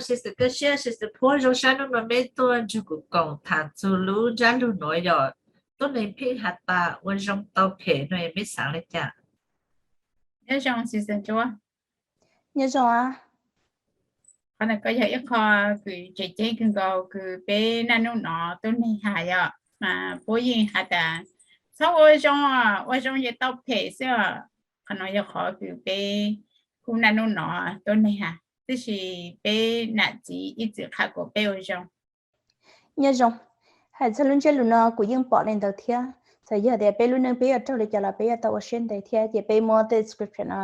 Sister Kawj Siab, Sister Phuab, zoo sab hnub no meb tuaj nrog kuv koom tham txug lub ntsab lug nuav yog tuab neeg pheej has tas ua zoo tau phem no, meb xaav le caag? Nyob zoo Sister Ntsuab. Nyob zoo. Qhov ntawd yog ib qho kws tseem ceeb kawg nkaus kws peb naj nub no tuab neeg has yom, mas puab yeej has tas txhob ua zoo, ua zoo ces tau phem xwb os. Qhov no yog qhov kws peb kuj naj nub no tuab neeg has, tab sis peb nam txiv ib txwm qha kuas peb ua zoo. Nyob zoo. Hais txog lub ntsiab lus no kuv yeej pom li ntawd thiab. Txawm yog tias peb lub neej peb yuav raug li cas los peb yuav tau ua siab ntev thiab, ces peb muab tej scripture no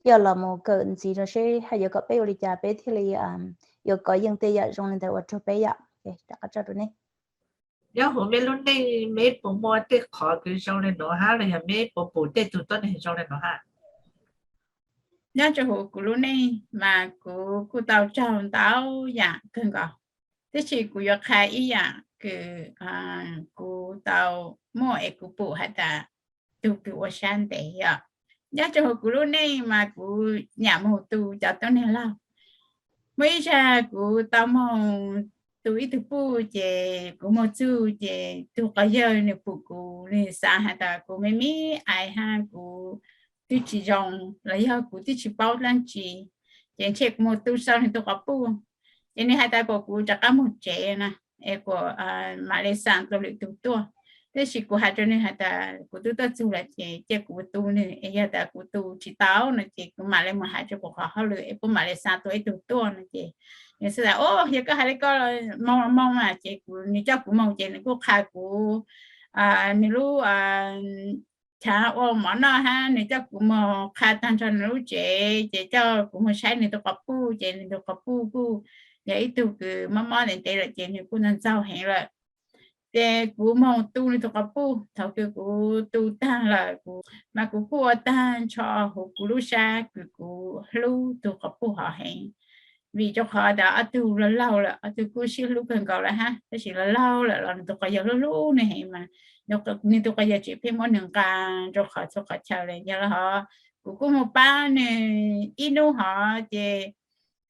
coj los mus kawm ntxiv rau seb hais yuav kom peb ua li cas peb thiaj li yuav kov yeej tej yam zoo li ntawd ua rau peb yom. Rov qab tso rau nej. Nyob huv meb lub neej, meb puas muaj tej qhov kws zoo li nuav hab los yog meb puas pum tej tug tuab neeg zoo li nuav hab? Nyob rau huv kuv lub neej mas kuv kuj tau raug ntau yam kawg nkaus, tab sis kuv yuav qha ib yam kws kuv tau muaj es kuv pum has tas tug kws ua sab ntev yom. Nyob rau huv kuv lub neej mas kuv nyam moog tu cov tuab neeg laug. Muaj ib zag kuv tau moog tu ib tug puj, ces kuv moog txug ces tug quas yawg nwg pum kuv, nwg xaav has tas kuv me me ais hab kuv twb tsis zoo los yog kuv twb tsis paub dlaab tsi, ces ntshe kuv moog tu sau nwg tug quas puj. Ces nwg has tas kuas kuv rov qab moog tsev na, es kuas mam le xaa dlua lwm tug tuaj. Tab sis kuv has rau nwg has tas kuv twb tuaj txug lawm ces cia kuv tu nwg, es yog tas kuv tu tsis tau no ces kuv mam le moog has rua kuv qhov hauj lwm es kuv mam le xaa dlua ib tug tuaj no ces nwg xaav tas o yog koj has le ko moog moog mas ces kuv, nwg coj kuv moog ces nwg kuj qha kuv nwg lub chav ua mov noj hab nwg coj kuv moog qha taag nrho nwg lub tsev ces coj kuv moog saib nwg tug quas puj ces nwg tug quas puj kuj yog ib tug kws mob mob ntev ntev lawm ces nwg kuj ntxaug ntxaug heev lawm. Ces kuv moog tu nwg tug quas puj, thaus kws kuv tu taag lawm mas kuv kuj ua taag nrho huv kuv lub sab kws kuv hlub tug quas puj hov heev. Vim rau qhov tas ob tug laug laug lawm, ob tug kuj sib hlub kawg nkaus lawm hab, tab sis laug laug lawm los nwg tug quas yawg hlub hlub nwg heev mas nwg tug quas yawg tseem pheej muab nwg nqa rau qhov txhua qhov chaw le. Yog le hov kuv kuj moog paab nwg ib nub hov ces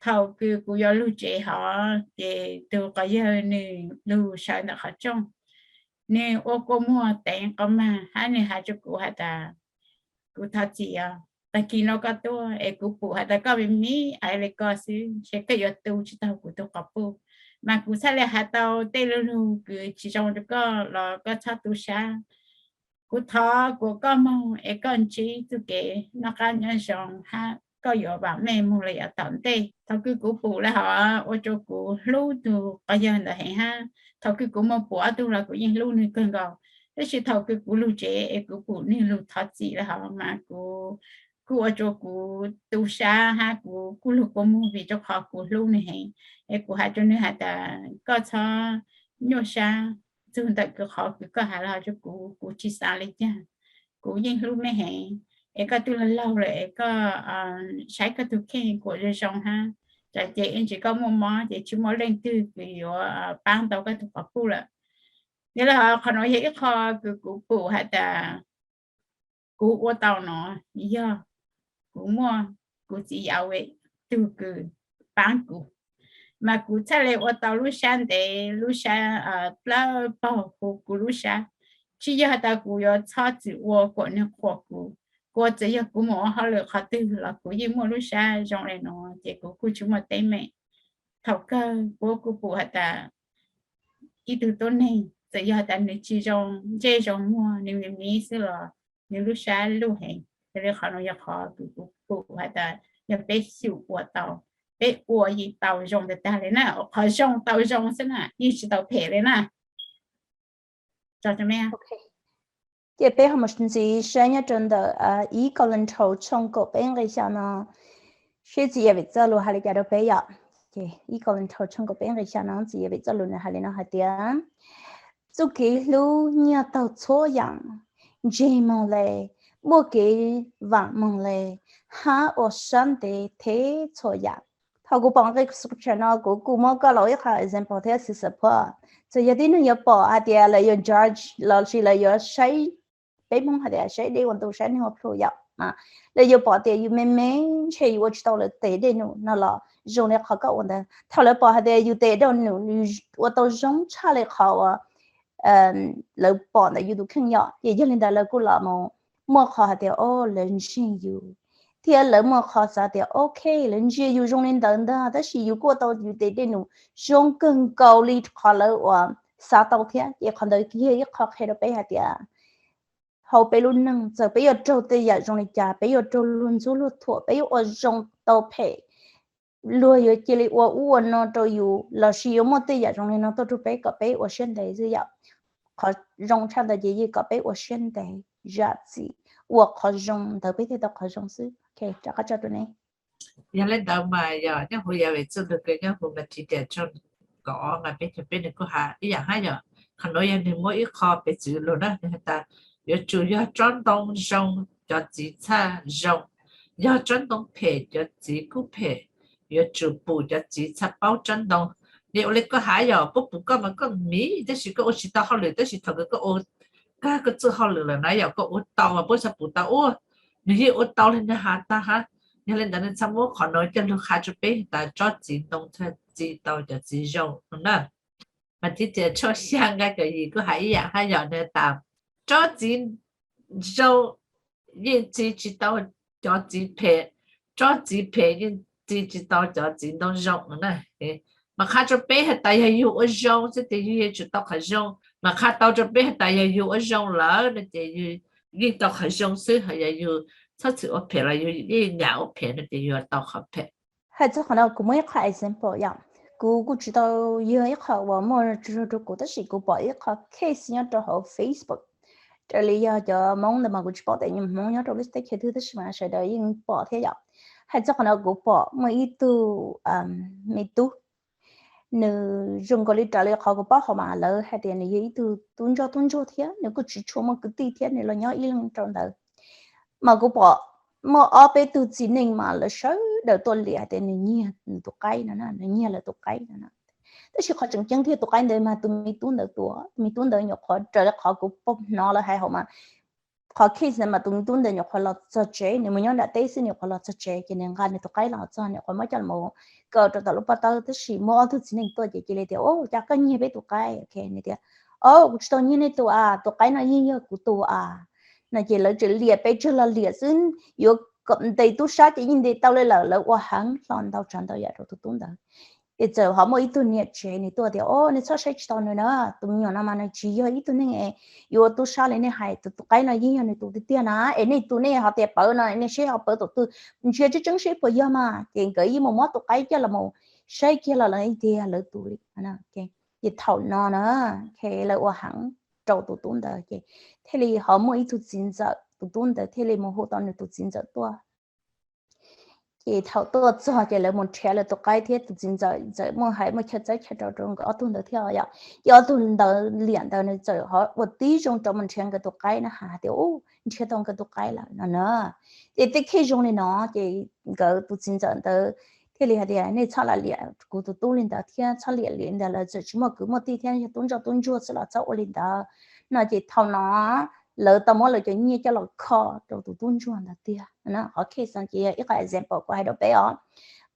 thaus kws kuv yuav lug tsev hov ces tug quas yawg nwg lug sawv ntawm qhov rooj, nwg ua kua muag teev quas mag hab nwg has rua kuv has tas kuv thov txim os, taag kis no koj tuaj es kuv pum has tas koj me me ais le ko xwb, ntshe koj yuav tu tsis tau kuv tug quas puj. Mas kuv txhaj le has tau tej lug lug kws tsis zoo rua koj los koj txhob tu sab. Kuv thov kuas koj moog es koj ntsib txuj kev noj qab nyob zoo hab koj yuav vam meej moog le yav tom ntej. Thaus kws kuv pum le hov ua rua kuv hlub tug quas yawg ntawd heev hab, thaus kws kuv moog pum ob tug los kuv yeej hlub nwg kawg nkaus. Tab sis thaus kws kuv lug tsev es kuv pum nwg lug thov txim le hov mas kuv kuj ua rua kuv tu sab hab kuv kuj lug kua muag vim rau qhov kuv hlub nwg heev. Es kuv has rua nwg has tas koj txhob nyuaj sab, txug ntawm kws qhov kws koj has le hov rua kuv, kuv tsis xaav le caag. Kuv yeej hlub mej heev, es koj twb laug laug lawm es koj saib koj tug kheej kuas zoo zoo hab, tsam ces ib ntsis koj muaj mob ces tsis muaj leej twg kws yuav paab tau koj tug quas puj lawm. Yog le hov qhov nuav yog ib qho kws kuv pum has tas kuv ua tau no yog kuv muaj kuv txiv Yauve tug kws paab kuv, mas kuv txhaj le ua tau lub sab ntev, lub sab dlawb paug huv kuv lub sab. Tsis yog has tas kuv yuav txhob txwm ua kuas nwg qhuas kuv, kuas txawm yog kuv moog ua hauj lwm qhov twg los kuv yeej muaj lub sab zoo le no, ces kuv kuj tsis muaj teeb meem. Thaus kawg kuv kuj pum has tas ib tug tuab neeg txawm yog has tas nwg tsis zoo ntsej zoo muag, nwg me me xwb los nwg lub sab luj heev. Yog le qhov no yog qhov kws kuv pum has tas yog peb xyum ua tau, peb ua yeej tau zoo tag tag le na, qhov zoo tau zoo xwb na, yeej tsis tau phem le na. Ces peb ho mus ntxiv saib nyob rau ntawm ib Kauleethaus tshooj kaum peb nqe xya no, seb txiv Yauve txoj lus has le cas rau peb yom. Ib Kauleethaus tshooj kaum peb nqe xya no txiv Yauve txoj lus nws has le no hais tias, txuj kev hlub nyiaj taug txhua yaam, ntseg moog le, muaj kev vaam moog le, hab ua sab ntev theb txhua yaam. Thaus kuv pom nqe scripture no kuv kuj muab koj los ib qho example thiab xwv xwm phuab. Txawm yog tib neeg yuav pom hais tias lawv yuav judge lossis lawv yuav saib, peb Hmoob hais tias saib deb ua ntu saib neeg ua plhu yom. Lawv yuav pom tias yus me me ntshe yus ua tsis tau lawv tes dej num no los zoo li qhov koj ua ntawd. Thaum lawv pom hais tias yus tes dej num ua tau zoo tshaj li qhov uas lawv pom ntawm yus tus kheej yom, ces yog li ntawd lawv kuj los mus muaj qhov hais tias o lawv ntseeg yus, thiab lawv muaj qhov xav tias ok, lawv ntsia yus zoo li ntawd ntag, tab sis yus kuj ua tau yus tes dej num zoo kawg nkaus li qhov lawv uas xav tau thiab. Ces qhov ntawd yog ib qho qhia rau peb hais tias hauv peb lub neej txawm peb yuav raug tej yam zoo li cas, peb yuav raug luag ntxub luag thuam, peb yuav ua zoo tau phem, luag yuav cia li ua ub ua no rau yus los sis yuav muaj tej yam zoo li no tuaj rau peb kom peb ua siab ntev xwb yom. Qhov zoo tshaj ntawd ces yeej kom peb ua siab ntev, zam txim, ua qhov zoo ntawd peb thiaj tau qhov zoo xwb. Rov qab tso rau nej. Yog li ntawd mas yog nyob hauv Yam Vim Txoj Lus Kws nyob hauv Mathais tshooj kaum ob nqe peb caug peb nws kuj hais ib yam hab yom. Qhov nuav yog nws muab ib qho piv txwv lug na, nws has tas yuav tsum yog tsob ntoo zoo cov txiv txhaj zoo, yog tsob ntoo phem cov txiv kuj phem, yuav tsum pum cov txiv txhaj paub tsob ntoo. Yog ua li koj hais yog puab pum koj mas koj miv tab sis koj ua tsis tau hauj lwm, tab sis thaum kws koj ua kag koj txuj hauj lwm lawm na yog koj ua tau mas puab txhaj pum tau ua, nws yeej ua tau li nws has tag hab. Yog li ntawd nws txhaj muab qhov nuav coj lug qha rua peb tas tsob txiv ntoo txhaj txi tau cov txiv zoo no na. Mas tib tias tshooj xya nqe kaum yim kuj hais ib yam hab yog nws tas tsob txiv zoo yeej txi tsis tau cov txiv phem, tsob txiv phem yeej txi tsis tau cov txiv ntoo zoo no na. Mas qha rua peb has tas yog yug ua zoo xwb tes yug yeej tsum tau qhov zoo, mas qha tau rua peb has tas yog yug ua zoo lawm no ces yug yeej tau qhov zoo xwb, ho yog yug txhob txwm ua phem los yug yeej nyam ua phem no ces yug tau qhov phem. Hais txog qhov no kuv muaj ib qho example yom. Kuv kuj tsis tau yog ib qho uas muaj rua kuv tab sis kuv pom ib qho case nyob rau hauv Facebook. Raws li yog cov Hmoob ntawd mas kuv tsis paub tias nyuag Hmoob nyob rau lub state twg tab sis mas sawv daws yeej pom thiab yom. Hais txog qhov no kuv pom muaj ib tug me tub, nws zoo nkaus li raws li qhov kuv paub hauv mas lawv hais tias nws yog ib tug tub ntsoj tub ntsuag thiab nws kuj tsis tshua muaj kwv tij thiab nws los nyob ib leeg rau ntawd. Mas kuv pom muaj ob peb tug txiv neej mas lawv sawv daws tuaj liam hais tias nws nyiag nws tus qaib no na, nws nyiag lawv tus qaib no na. Tab sis qhov tseem ceeb thiab tus qaib ntawd mas tus me tub ntawd tua, tus me tub ntawd nyuam qhuav raws li qhov kuv paub hnov lawv hais hauv mas qhov case ntawd mas tus me tub ntawd nyuam qhuav los txog tsev, nws mus nyob nram teb xwb, nws nyuam qhuav los txog tsev ces nws nqa nws tus qaib los txog, nws nyuam qhuav muab coj los kaw rau tom lub pob tawb tab sis muaj ob tug txiv neej tuaj ces cia li tias o cas koj nyiag peb tus qaib, ok, nws tias o kuv tsis tau nyiag nej tus a, tus qaib no yeej yog kuv tus a. No ces lawv tseem liam pes tsawg los liam xwb, yuav kom ntes tub sab ces yeej ntes tau li lawm, lawv ua heev hlo ntau tsav ntau yam rau tus tub ntawd. Es txawm ho muaj ib tug niam tsev nws tuaj tias o nej txhob saib tsis taus nws na, tus me nyuam no mas nws tsis yog ib tug neeg yuav ua tub sab li nej hais, tus qaib no yeej yog nws tus tiag tiag na, es nej tus nej ho tias pawv no nej saib ho pawv tus twg, ntsia tseeb tseeb seb puas yog mas. Ces nkawd yeej mus muab tus qaib coj los mus saib kiag los lawv tias lawv tus li. Ces thaum no na lawv ua heev rau tus tub ntawd ces thiaj li ho muaj ib tug txiv ntxawm, tus tub ntawd thiaj li mus hu tau nws tus txiv ntxawm tuaj. Ces thaum tuaj txog ces lawv mus nrhiav lawv tus qaib thiab tus txiv ntxawm txawm muaj hais muaj chaw txawb chaw rau rau nkawd ob tug ntawd thiab yom. Ces ob tug ntawd liam ntawd nws txawm ho ua tib zoo rau mus nrhiav nkawd tus qaib na, hais tias u nrhiav tau nkawd tus qaib lawm no na. Ces tej khej zoo li no ces nkawd tus txiv ntxawm ntawd thiaj li hais tias nej txhob lam liam kuv tus tub li ntawd thiab, txhob liam li ntawd, lawv txawm tsis muaj kwv muaj tij thiab yog tub ntsoj tub ntsuag xwb los txhob ua li ntawd. No ces thaum no lawv tau muab lawv cov nyiaj coj los kho rau tus tub ntsuag ntawd tiag. Qhov case no ces yog ib qhov example kuv hais rau peb os.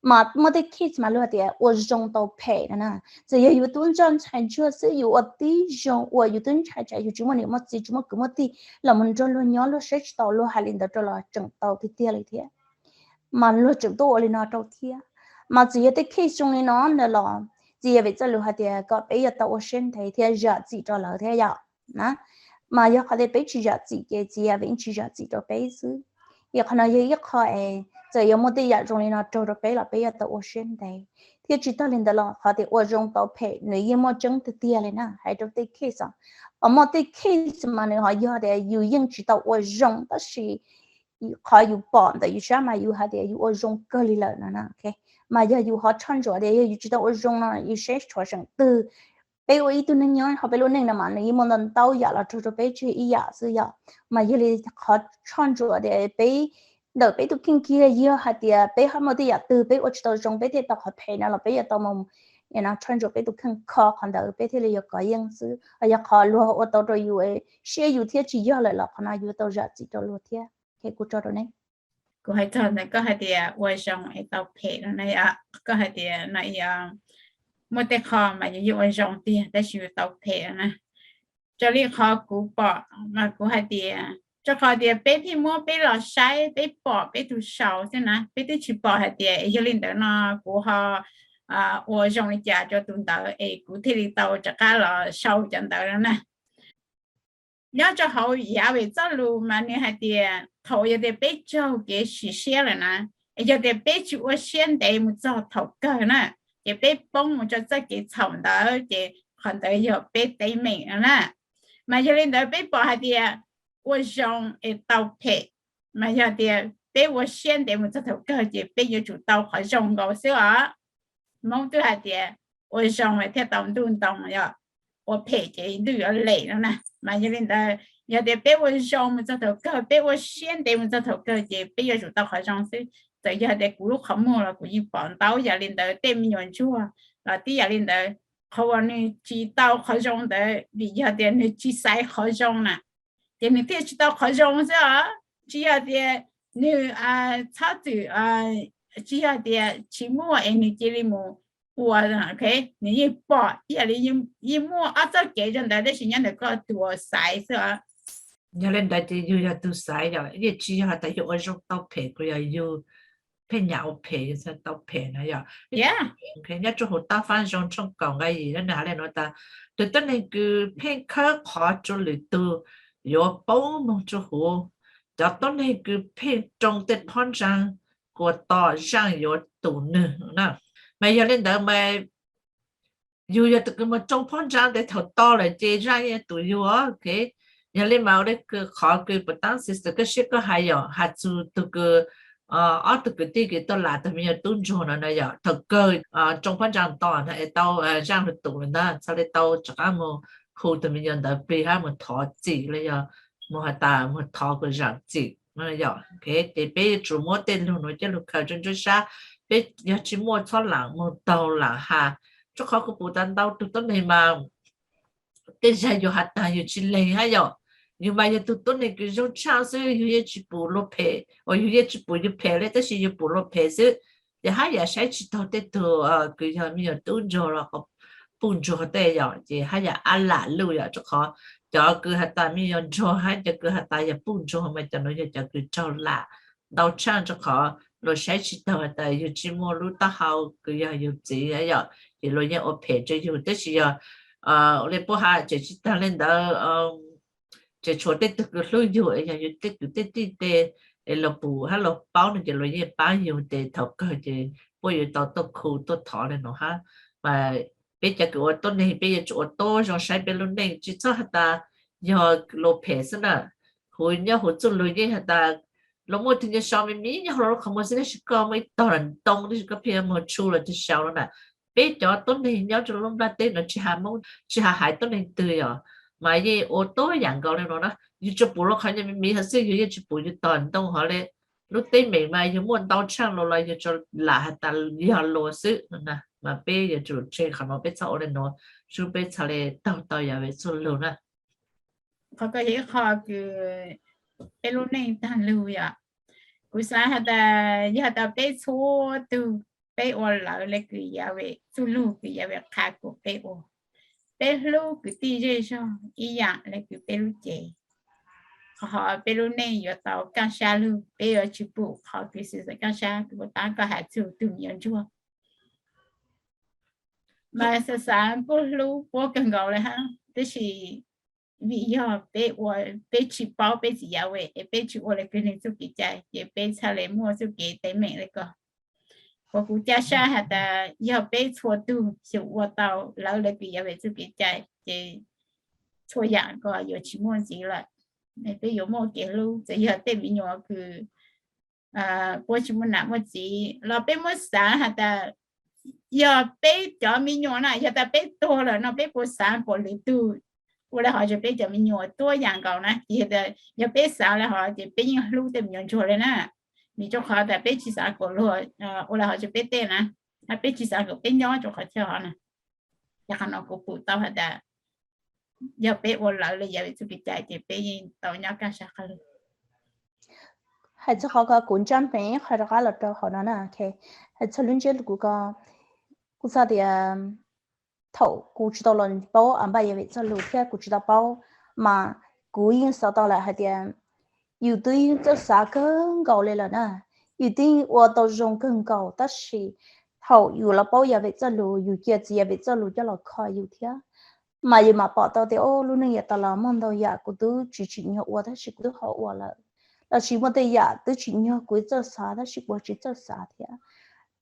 Mas muaj tej case mas luag tias ua zoo tau phem no na. Txawm yog yus tub ntsoj ntxhais ntsuag xwb yus ua tib zoo uas yus twb ntshai tsam yus tsis muaj niam muaj txiv tsis muaj kwv muaj tij los mus nrog luag nyob luag saib tsis taus luag hais li ntawd rau los tseem tau tiag tiag li thiab. Mas luag tseem tuaj ua li no rau thiab. Mas txawm yog tej case zoo li no ntawd los txiv Yam Vim Txoj Lus hais tias kom peb yuav tau ua siab ntev thiab zam txim rau lawv thiab yom. Mas yog qhov tias peb tsis zam txim ces txiv Yam Vim tsis zam txim rau peb xwb. Ces qhov no yog ib qho es txawm yuav muaj tej yam zoo li no raug rau peb los peb yuav tau ua siab ntev thiab tsis tag li ntawd los qhov tias ua zoo tau phem nws yeej muaj tseeb tiag tiag li na. Hais rau tej case, muaj tej case mas nws ho yog tias yus yeej tsis tau ua zoo tab sis qhov yus pom ntawm yus sab mas yus hais tias yus ua zoo kawg li lawm no na. Mas yog yus ho tshoj ntsuam tias yog yus tsis tau ua zoo no yus saib tshuav seem twg. Peb ua ib tug neeg nyob hauv peb lub neej no mas nws yeej muaj ntau ntau yam los raug rau peb tseg ib yam xwb yom. Mas yog li qhov tshoj ntsuam tias peb ntawm peb tus kheej kiag yog hais tias peb ho muaj tej yam twg peb ua tsis tau zoo peb thiaj tau qhov phem no los peb yuav tau mus tshoj ntsuam peb tus kheej kho qhov ntawd peb thiaj li yuav kov yeej xwb. Yog qhov luag ua tau rau yus siab yus thiab tsis yog lawm los qhov no yuav tau zam txim rau luag thiab. Kuv hais txog ntawm koj hais tias ua zoo es tau phem no na, koj hais tias no, muaj tej qho mas yus yeej ua zoo tiag tab sis yus tau phem na. Raws li qhov kuv pom mas kuv hais tias, rau qhov tias peb thiaj muab peb los saib, peb pom peb tus sau xwb na, peb twb tsis pom hais tias yog li ntawd no kuv ho ua zoo li cas rau tus ntawd es kuv thiaj li tau rov qab los sau cov ntawd no na. Nyob rau hauv Yahweh txoj lus mas nws hais tias thaum yog tias peb raug kev sim siab lawm na, es yog tias peb tsis ua siab ntev mus txog thaum kawg na, ces peb poob mus rau txoj kev txhaum ntawd ces qhov ntawd yog peb teeb meem no na. Mas yog li ntawd peb pom hais tias ua zoo es tau phem, mas yog tias peb ua siab ntev mus txog thaum kawg ces peb yuav tsum tau qhov zoo nkaus xwb os. Hmoob twb hais tias ua zoo thiaj tau ntuj ntoo, yog ua phem ces ntuj yuav lem no na. Mas yog li ntawd yog tias peb ua zoo mus txog thaum kawg, peb ua siab ntev mus txog thaum kawg ces peb yuav tsum tau qhov zoo xwb. Txawm yog tias kuv lub qhov muag los kuv yeej pom ntau yam li ntawd, tej me nyuam ntsuag los tib yam li ntawd. Qhov uas nws tsis tau qhov zoo ntawd vim yog tias nws tsis xaiv qhov zoo na, ces nws thiaj tsis tau qhov zoo xwb os. Tsis yog tias nws txhob txwm, tsis yog tias tsis muaj es nws cia li mus ua, nws yeej pom ib yam li yeej muaj ob txoj kev rau ntawd tab sis nyob ntawm koj tus uas xaiv xwb os. Yog li ntawd ces yus yog tus xaiv yom, yeej tsis yog tas yus ua zoo tau phem, kuj yog yus pheej nyam ua phem yus thiaj tau phem na yom. Nyob rau hauv Toj Fab Zoo tshooj kaum nqe yim na nws hais li no tas, tus tuab neeg kws pheej khawb qhov rau lwm tug yuav poob moog rua huv, cov tuab neeg kws pheej roo tej phab ntsaa kuas tos zaaj yuav tus nwg na. Mas yog li ntawd mas yug yog tus kws moog roo phab ntsaa tes thaum to lawm ces zaaj yeej tus yug os. Yog li mas ua le kws qhov kws puas taab sister koj sib koj hais yom, has txug tug kws ob tug kwv tij kws tuaj lam tug me nyuam tub ntsuag no na yom, thaum kawg roo phab ntsaa to na es tau zaaj lug tus lawm ntag, txhaj le tau rov qaab moog hu tug me nyuam ntawd plig hab moog thov txim los yog moog has tas moog thov kuas zaam txim. Ces peb yuav tsum muab tej lug nuav coj lug khaws rua ntsuab sab, peb yog tsis muaj txhob lam moog taug lam has, rua qhov kuv pum tas ntau tug tuab neeg mas tej zag yug has tas yug tsis lees hab yom, yug mas yog tug tuab neeg kws zoo tshaaj xwb, yug yeej tsis pum luag phem, uas yug yeej tsis pum yug phem le tab sis yug pum luag phem xwb. Ces hab yam saib tsis taug tej tug kws yog me nyuam tub ntsuag los puj ntsuag tej yom, ces hab yam ab lam luj yom, rua qhov cov kws has tas me nyuam ntsuag hab cov kws has tas yog puj ntsuag mas cov nuav yog cov kws raug lam ntau tshaaj, rua qhov luag saib tsis taug has tas yug tsis muaj lub taub hau kws yog yug txiv yom, ces luag yeej ua phem rua yug. Tab sis yog le puab has tseem tsis taag le ntawd, tseem tshuav tej tug kws hlub yug es yog yug tej kwv tej tij tes es luag pum hab luag paub no ces luag yeej paab yug tes thaum kawg ces puab yuav tau tuaj khu tuaj thov le nuav hab. Mas peb cov kws ua tuab neeg peb yuav tsum ua tuab zoo saib peb lub neej, tsis txhob has tas yog luag phem xwb na. Huv nyob huv txuj lug yeej has tas luag muaj tug nyuas sau me me nyob huv lub qhov muag xwb tab sis koj muaj ib tog ntoo tab sis koj pheej yuav moog tshu los tug sau no na. Peb cov tuab neeg nyob rua lub nplaj teb no tsis has Moob tsis has haiv tuab neeg twg yom, mas yeej ua tuab yaam nkaus le nuav na. Yug tsuas pum luag qhov nyuas me me hov xwb, yug yeej tsis pum yug tog ntoo hov le. Lub teeb meem mas yug muaj ntau tshaaj luas los yug tsuas lam has tas yog luas xwb no na. Mas peb yuav tsum tseg qhov nuav, peb txhob ua le nuav, sub peb txhaj le taug tau Yahweh txuj lug na. Qhov ko yog ib qho kws peb lub neej taag lug yom. Kuv xaav has tas yog tas peb txhua tug peb ua lawv le kws Yahweh txuj lug kws Yahweh qha kuas peb ua, peb hlub kwv tij zej zog ib yaam le kws peb lub cev, qhov peb lub neej yuav tau kaaj sab lug, peb yuav tsis pum qhov kws xwm txawm kaaj sab kws puas taab koj has txug tug me nyuam ntsuag. Mas xaav xaav kuj hlub puab kawg nkaus le hab, tab sis vim yog peb ua, peb tsis paub peb txiv Yahweh es peb tsis ua le kws nwg txuj kev cai ces peb txhaj le muaj txuj kev teeb meem le ko. Kuas kuv ca sab has tas yog peb txhua tug xyum ua tau lawv le kws Yahweh txuj kev cai ces txhua yaam ko yuav tsis muaj ntxiv lawm. Peb yuav muaj kev hlub, txawm yog tej me nyuam kws puab tsis muaj nam muaj txiv los peb muab xaav has tas yog peb cov me nyuam na, yog tas peb tuag lawm no peb puas xaav kuas lwm tug ua le hov rua peb cov me nyuam tuab yaam nkaus na. Ces yog peb xaav le hov ces peb yeej hlub tej me nyuam ntsuag le na. Vim rua qhov tas peb tsis xaav kuas luag ua le hov rua peb tej na, hab peb tsis xaav kuas peb nyob rua qhov chaw hov na. Ces qhov no kuv pum tau has tas yog peb ua lawv le Yahweh txuj kev cai ces peb yeej tau nyob kaaj sab qab lug. Hais txog qhov ko kuv ntsaj npeev qhov rov qab los rau hauv no na, hais txog lub ntsiab lus kuv ko, kuv xav tias thaum kuv tsis tau los paub a npaj yam vim txoj lus thiab kuv tsis tau paub, mas kuv yeej xav tau lawm hais tias yus twb yeej txawj xav kawg nkaus li lawm na, yus twb yeej ua tau zoo kawg nkaus, tab sis thaum yus los paub yam vim txoj lus, yus cia txiv yam vim txoj lus coj los kho yus thiab, mas yus mam pom tau tias, o, lub neej yav tas los muaj ntau yam kuv twb tsis tsim nyog ua tab sis kuv twb ho ua lawm, lossis muaj tej yam twb tsim nyog kuv txawj xav tab sis kuv tsis txawj xav thiab.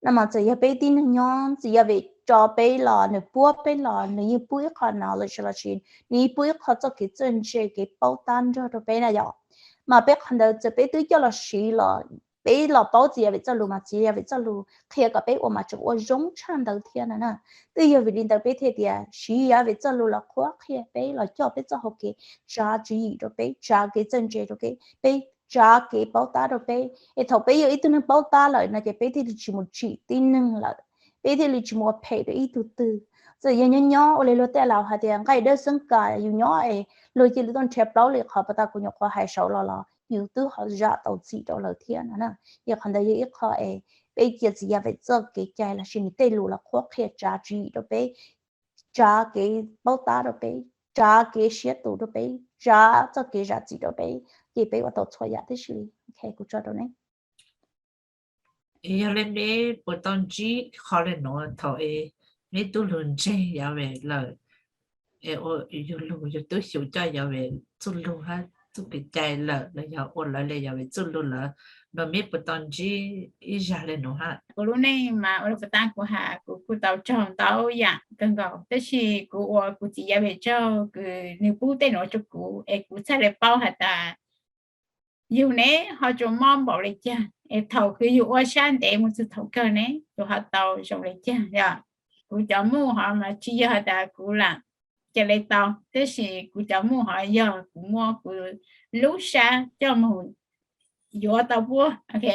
No mas txawm yog peb tib neeg nyob, txiv yam vim tso peb los, nws puab peb los, nws yeej pub ib qho knowledge lossis nws yeej pub ib qho txoj kev txawj ntse kev paub tab nrog rau peb na yom. Mas peb qhov ntawd txawm peb twb coj los siv los, peb los paub txiv yam vim txoj lus mas txiv yam vim txoj lus qhia kom peb ua mas tseem ua zoo tshaj ntawd thiab no na. Twb yog vim li ntawd peb thiaj tias siv yam vim txoj lus los qhuab qhia peb, los coj peb txoj hau kev, tsa tswv yim rau peb, tsa kev txawj ntse rau peb, tsa kev paub tab rau peb, es thaum peb yog ib tug neeg paub tab lawm no ces peb thiaj li tsis mus tsim tib neeg lawm, peb thiaj li tsis mus ua phem rau ib tug twg. Txawm yog nyob nyob ua li luag tej laus hais tias nqaij dawb xeeb kas, yus nyob es luag cia li tuaj nrhiav plaub li qhov pas tas kuv nyuam qhuav hais saud los los yus twb ho zam tau txim rau lawv thiab no na. Yog qhov ntawd yog ib qho es peb cia txiv yam vim txoj kev cai lossis nws tej lus los qhuab qhia tsa tswv yim rau peb, tsa kev paub tab rau peb, tsa kev siab tus rau peb, tsa txoj kev zam txim rau peb, ces peb ua tau txhua yam tib si li. Ok, kuv tso rau neb. Yog li neb puas tau ntsib qhov li no thaum neb tub lug ntseeg yam vim lawm, yus lug yus tub xyum coj yam vim txuj lug hab txuj kev cai lawm los yog ua lawv li yam vim txuj lug lawm, no neb puas tau ntsib ib zag li no hab? Kuv lub neej mas ua li puas tab kuv has kuv kuj tau raug ntau yam kawg nkaus, tab sis kuv ua kuv txiv yam vim tsaug kws nws pub tej nuav rau kuv es kuv txhaj le paub has tas yug ne ho tsuas mob npaum li caag es thaum kws yug ua sab ntev mus txug thaum kawg ne yug ho tau zoo li caag yom. Kuv cov muj hov mas tsis yog has tas kuv lam ca le tau, tab sis kuv cov muj hov yog kuv muab kuv lub sab coj mus yuav tau puab, ok.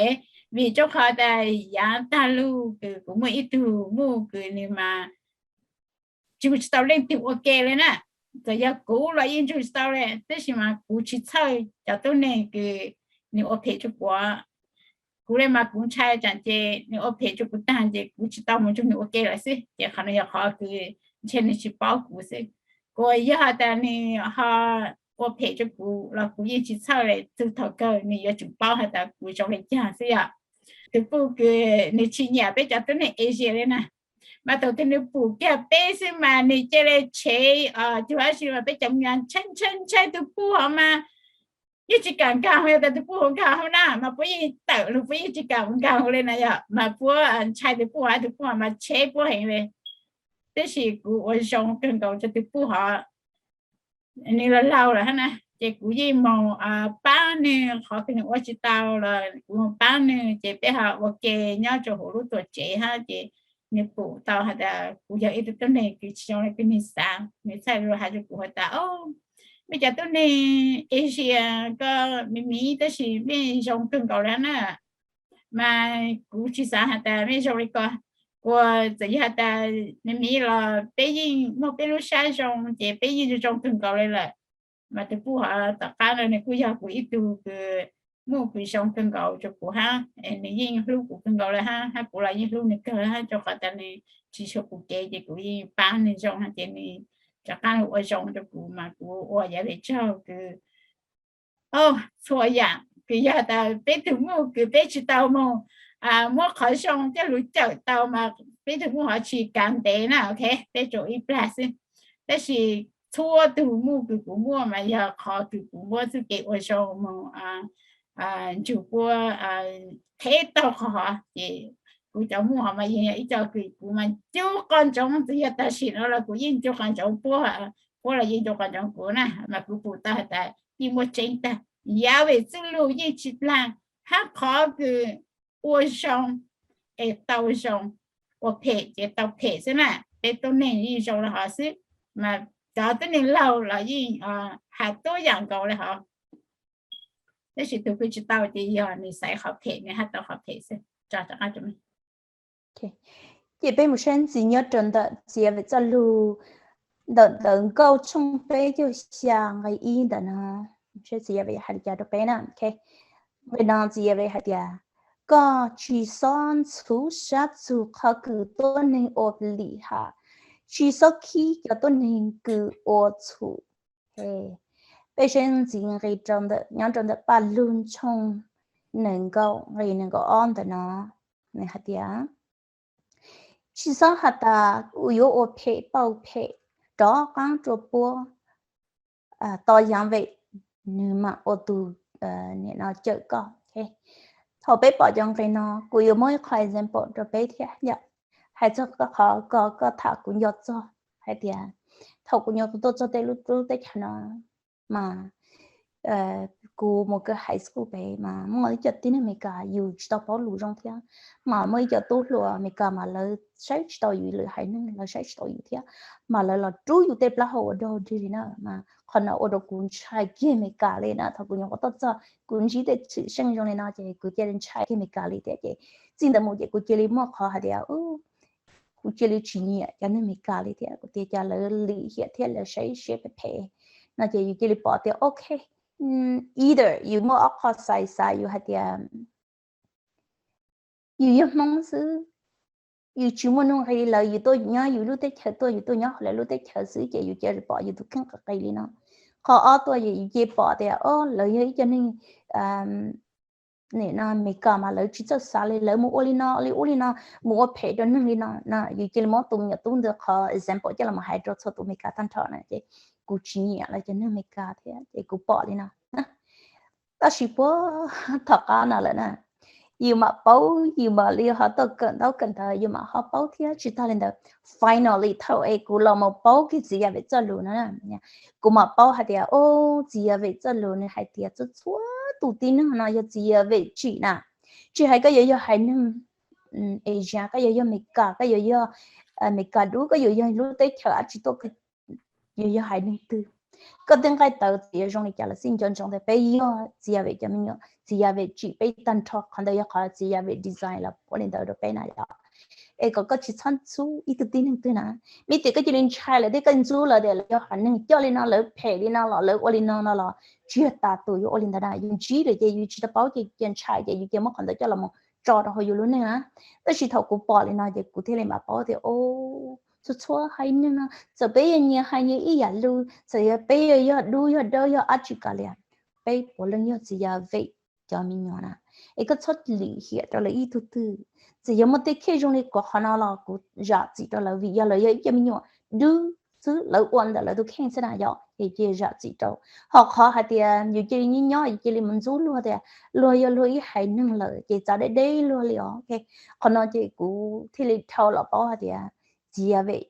Vim rau qhov tas yav tag lug kws kuv muaj ib tug muj kws nws mas nrug tsis tau leej twg ua ke li na. Txawm yog kuv los yeej nrug tsis tau li, tab sis mas kuv tsis txhawj cov tuab neeg kws nws ua phem rau kuv. Kuv le mas kuv ntshai tsam ces nws ua phem rau kuv tag ces kuv tsis tau mus nrug nws ua ke lawm xwb, ces qhov no yog qhov kws ntshe nws tsis paub kuv xwb. Kuv yog has tas nws ho ua phem rau kuv los kuv yeej tsis txhawj li, txug thaum kawg nws yuav tsum paub has tas kuv zoo li caag xwb yom. Tus puj kws nws tsis nyiam peb cov tuab neeg Asia li na, mas thaum twg nws pum kiag peb xwb mas nws ca le tshev cug ab si mas peb cov me nyuam ntshai ntshai ntshai tus puj hov mas yeej tsis kam nkag hauv, yog tas tus puj hov nkag hauv na mas puab yeej tawm lug, puab yeej tsis kam nkag hauv li na yom, mas puab ntshai tus puj hov, tus puj hov mas tshev puab heev li. Tab sis kuv ua zoo kawg nkaus rau tus puj hov, nws los laug lawm hab na, ces kuv yeej moog paab nwg qhov kws nws ua tsis tau los kuv moog paab nwg, ces peb ho ua ke nyob rau huv lub tuam tsev hab, ces nws pum tau has tas kuv yog ib tug tuab neeg kws tsis zoo le kws nws xav, nws txhaj lug has rau kuv has tas, o, mej cov tuab neeg Asia ko miv miv tab sis mej zoo kawg nkaus li na. Mas kuv tsis xav has tas mej zoo li ko, kuas txawm yog has tas miv miv los peb yeej muaj peb lub sab zoo ces peb yeej zoo zoo kawg nkaus li lawm. Mas tus puj hov tom qab no nws kuj yog kuv ib tug kws muaj kws zoo kawg nkaus rau kuv hab, nws yeej hlub kuv kawg nkaus li hab, hab kuv los yeej hlub nws kawg hab, rau qhov tas nws tsis tshua pum kev ces kuv yeej paab nws zoo hab, ces nws rov qab ua zoo rau kuv mas kuv ua yam vim tsaug kws txhua yam kws yog tas peb tug muj kws peb tsis tau moog muab qhov zoo coj lug cawm tau mas peb tug muj hov tsis kav ntev na, ok, peb tsuas ib plag xwb. Tab sis txhua tug muj kws kuv muaj mas yog qhov kws kuv muab txuj kev ua zoo moog nrug puab qheb taug qhov hov, ces kuv cov muj hov mas yeej yog ib co kws kuv mas ncu qhov ntsoov, txawm yog tam sim no los kuv yeej ncu qhov ntsoov puab, puab los yeej ncu qhov ntsoov kuv na, mas kuv pum tau has tas yeej muaj tseeb tag. Yam vim txuj lug yeej tsis dlaag, hab qhov kws ua zoo es tau zoo, ua phem ces tau phem xwb na. Peb tuab neeg yeej zoo le hov xwb, mas cov tuab neeg laug los yeej has tuab yam nkaus le hov. Tab sis tus kws tsis tau ces yog nws xaiv qhov phem nws hab tau qhov phem xwb. Ces peb mus saib ntxiv nyob rau ntawm txiv yam vim txoj lug ntawm ntawv Nkauj tshooj peb caug xya nqe ib ntawm no, saib txiv yam vim hais li cas rau peb na, ok. Nqe no txiv Yas Vem hais tias, koj tsis txhob ntxhuv sab txug qhov kws tuab neeg ua lim ham, tsis txhob khib cov tuab neeg kws ua txhum. Peb saib ntxiv nqe nyob rau ntawm Paj Lug tshooj nees nkaum nqe nees nkaum ob ntawm no, nws hais tias, tsis txhob has tas kuv yuav ua phem pauj phem, rov qaab rua puab, tos Yas Vem, nws mam ua tug nim no cawm koj. Thaum peb pom cov nqe no, kuv yuav muab ib qho example rau peb thiab yom. Hais txog qhov ko koj tham kuv nco txog hais tias thaum kuv nyuam qhuav tuaj txog tej lub teb chaws no mas kuv mus kawg high school pem mas muaj ib co tib neeg Amelikas yus tsis tau paub lus zoo thiab, mas muaj ib co tub hluas Amelikas mas lawv saib tsis tau yus lwm haiv neeg, lawv saib tsis tau yus thiab, mas lawv los rub yus tej plaub hau ua dog dig li na. Mas qhov no ua rau kuv ntshai kiag Amelikas li na. Thaum kuv nyuam qhuav tuaj txog kuv ntsib tej tshwm seej zoo li no ces kuv cia li ntshai kiag Amelikas li thiab. Ces txij ntawd mus ces kuv cia li muaj qhov hais tias kuv cia li tsis nyiam cov neeg Amelikas li thiab. Kuv tias cas lawv lim hiam thiab lawv saib siab phem phem no ces yus cia li pom tias ok, either yus muaj ob qho xaiv, xav yus hais tias yus yog Hmoob xwb, yus tsis muaj nuj nqis li lawv, yus tuaj nyob yus lub teb chaws tuaj, yus tuaj nyob hauv lawv lub teb chaws xwb ces yus cia li pom yus tus kheej qis qis li no. Qhov ob tuaj yus cia li pom tias o lawv yog ib co neeg nim no Amelikas mas lawv tsis txawj xav li, lawv mus ua li no li ub li no, mus ua phem rau neeg li no no. Yus cia li muab tus me nyuam tub ntawd qhov example coj los hais rau txhua tus Amelikas tag nrho na ces kuv tsis nyiam lawv cov neeg Amelikas thiab ces kuv pom li no. Tab sis puag thaum qab no lawm na, yus mam paub, yus mam li ho tuaj kawm ntaub kawm ntawv yus mam ho paub thiab. Tsis tag li ntawd, finally thaum es kuv los mus paub kiag txiv Yas Vem txoj lus no, kuv mam paub hais tias o txiv Yas Vem txoj lus nws hais tias txhua txhua tus tib neeg no yog txiv Yas Vem tsim na. Tsis hais koj yuav yog haiv neeg Asia, koj yuav yog Amelikas, koj yuav yog Amelikas dub, koj yuav yog lub teb chaws dab tsi tuaj, yuav yog haiv neeg twg, koj tej nqaij tawv txawm yuav zoo li cas los xij, nco ntsoov tias peb yog txiv Yas Vem cov me nyuam, txiv Yas Vem tsim peb tag nrho. Qhov ntawd yog qhov txiv Yas Vem design los ua li ntawd rau peb na yom. Es kom koj tsis txhob ntxub ib tug tib neeg twg na. Vim tias koj cia li ntshai lawv thiab koj ntxub lawv tias lawv yog haiv neeg coj li no, lawv phem li no los lawv ua li no no los tsis yog tas tus yuav ua li ntawd na. Yus ntsib lawm ces yus tsis tau paub ces cia ntshai ces yus cia muab qhov ntawd coj los tso rau hauv yus lub neej na. Tab sis thaum kuv pom li no ces kuv thiaj li mam paub tias o txhua txhua haiv neeg no txawm peb yog nyias hais nyias ib yam lus, txawm yog peb yog dub yog dawb yog dab tsi kaus liam, peb puav leej yog txiv Yas Vem cov me nyuam na. Es koj txhob lim hiam rau lawv ib tug twg. Txawm yog muaj tej case zoo li kuv qhov no los kuv zam txim rau lawv vim yog lawv yog ib co me nyuam dub xwb, lawv ua ntawm lawv tus kheej xwb na yom. Es cia zam txim rau. Ho qhov hais tias yus cia li nyob nyob yus cia li mus ntxub luag tias luag yog luag ib haiv neeg lawm ces txav deb deb luag li os. Qhov no ces kuv thiaj li dhau los paub hais tias txiv Yas Vem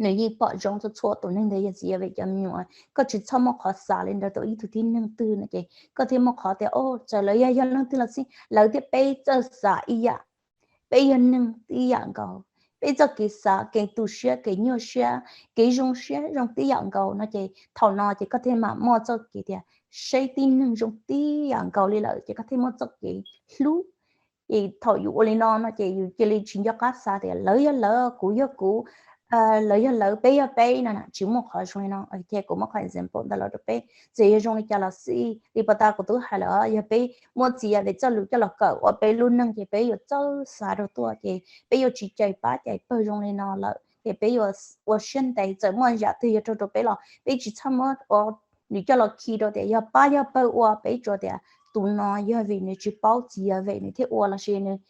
nws yeej pom zoo txhua txhua tus neeg ntawd yog txiv Yas Vem cov me nyuam. Koj tsis txhob muaj qhov xav li ntawd rau ib tug tib neeg twg no ces koj thiaj muaj qhov tias o txawm lawv yog yog leej twg los xij lawv thiab peb txawj xav ib yam, peb yog neeg ib yam nkaus, peb txoj kev xav, kev tu siab, kev nyuaj siab, kev zoo siab zoo tib yam nkaus no ces thaum no ces koj thiaj mam muaj txoj kev tias saib tib neeg zoo tib yam nkaus li lawm ces koj thiaj muaj txoj kev hlub. Ces thaum yus ua li no no ces yus cia li tsis nco qab xav tias lawv yog lawv, kuv yog kuv, lawv yog lawv, peb yog peb no, tsis muaj qhov zoo li no. Ces kuv muab qhov example ntawd los rau peb, txawm yog zoo li cas los xij, li pas tas kuv twb hais lawm, yog peb muab txiv Yas Vem txoj lus coj los kawm ua peb lub neej ces peb yuav txawj xav rau tuaj ces peb yuav tsis cais pab cais pawg zoo li no lawm ces peb yuav ua siab ntev, txawm muaj yam twg yuav raug rau peb los peb tsis txhob muab ua nws coj los khi rau tias yog pab yog pawg ua, peb tsuas tias tus no yog vim nws tsis paub txiv Yas Vem nws thiaj ua lossis nws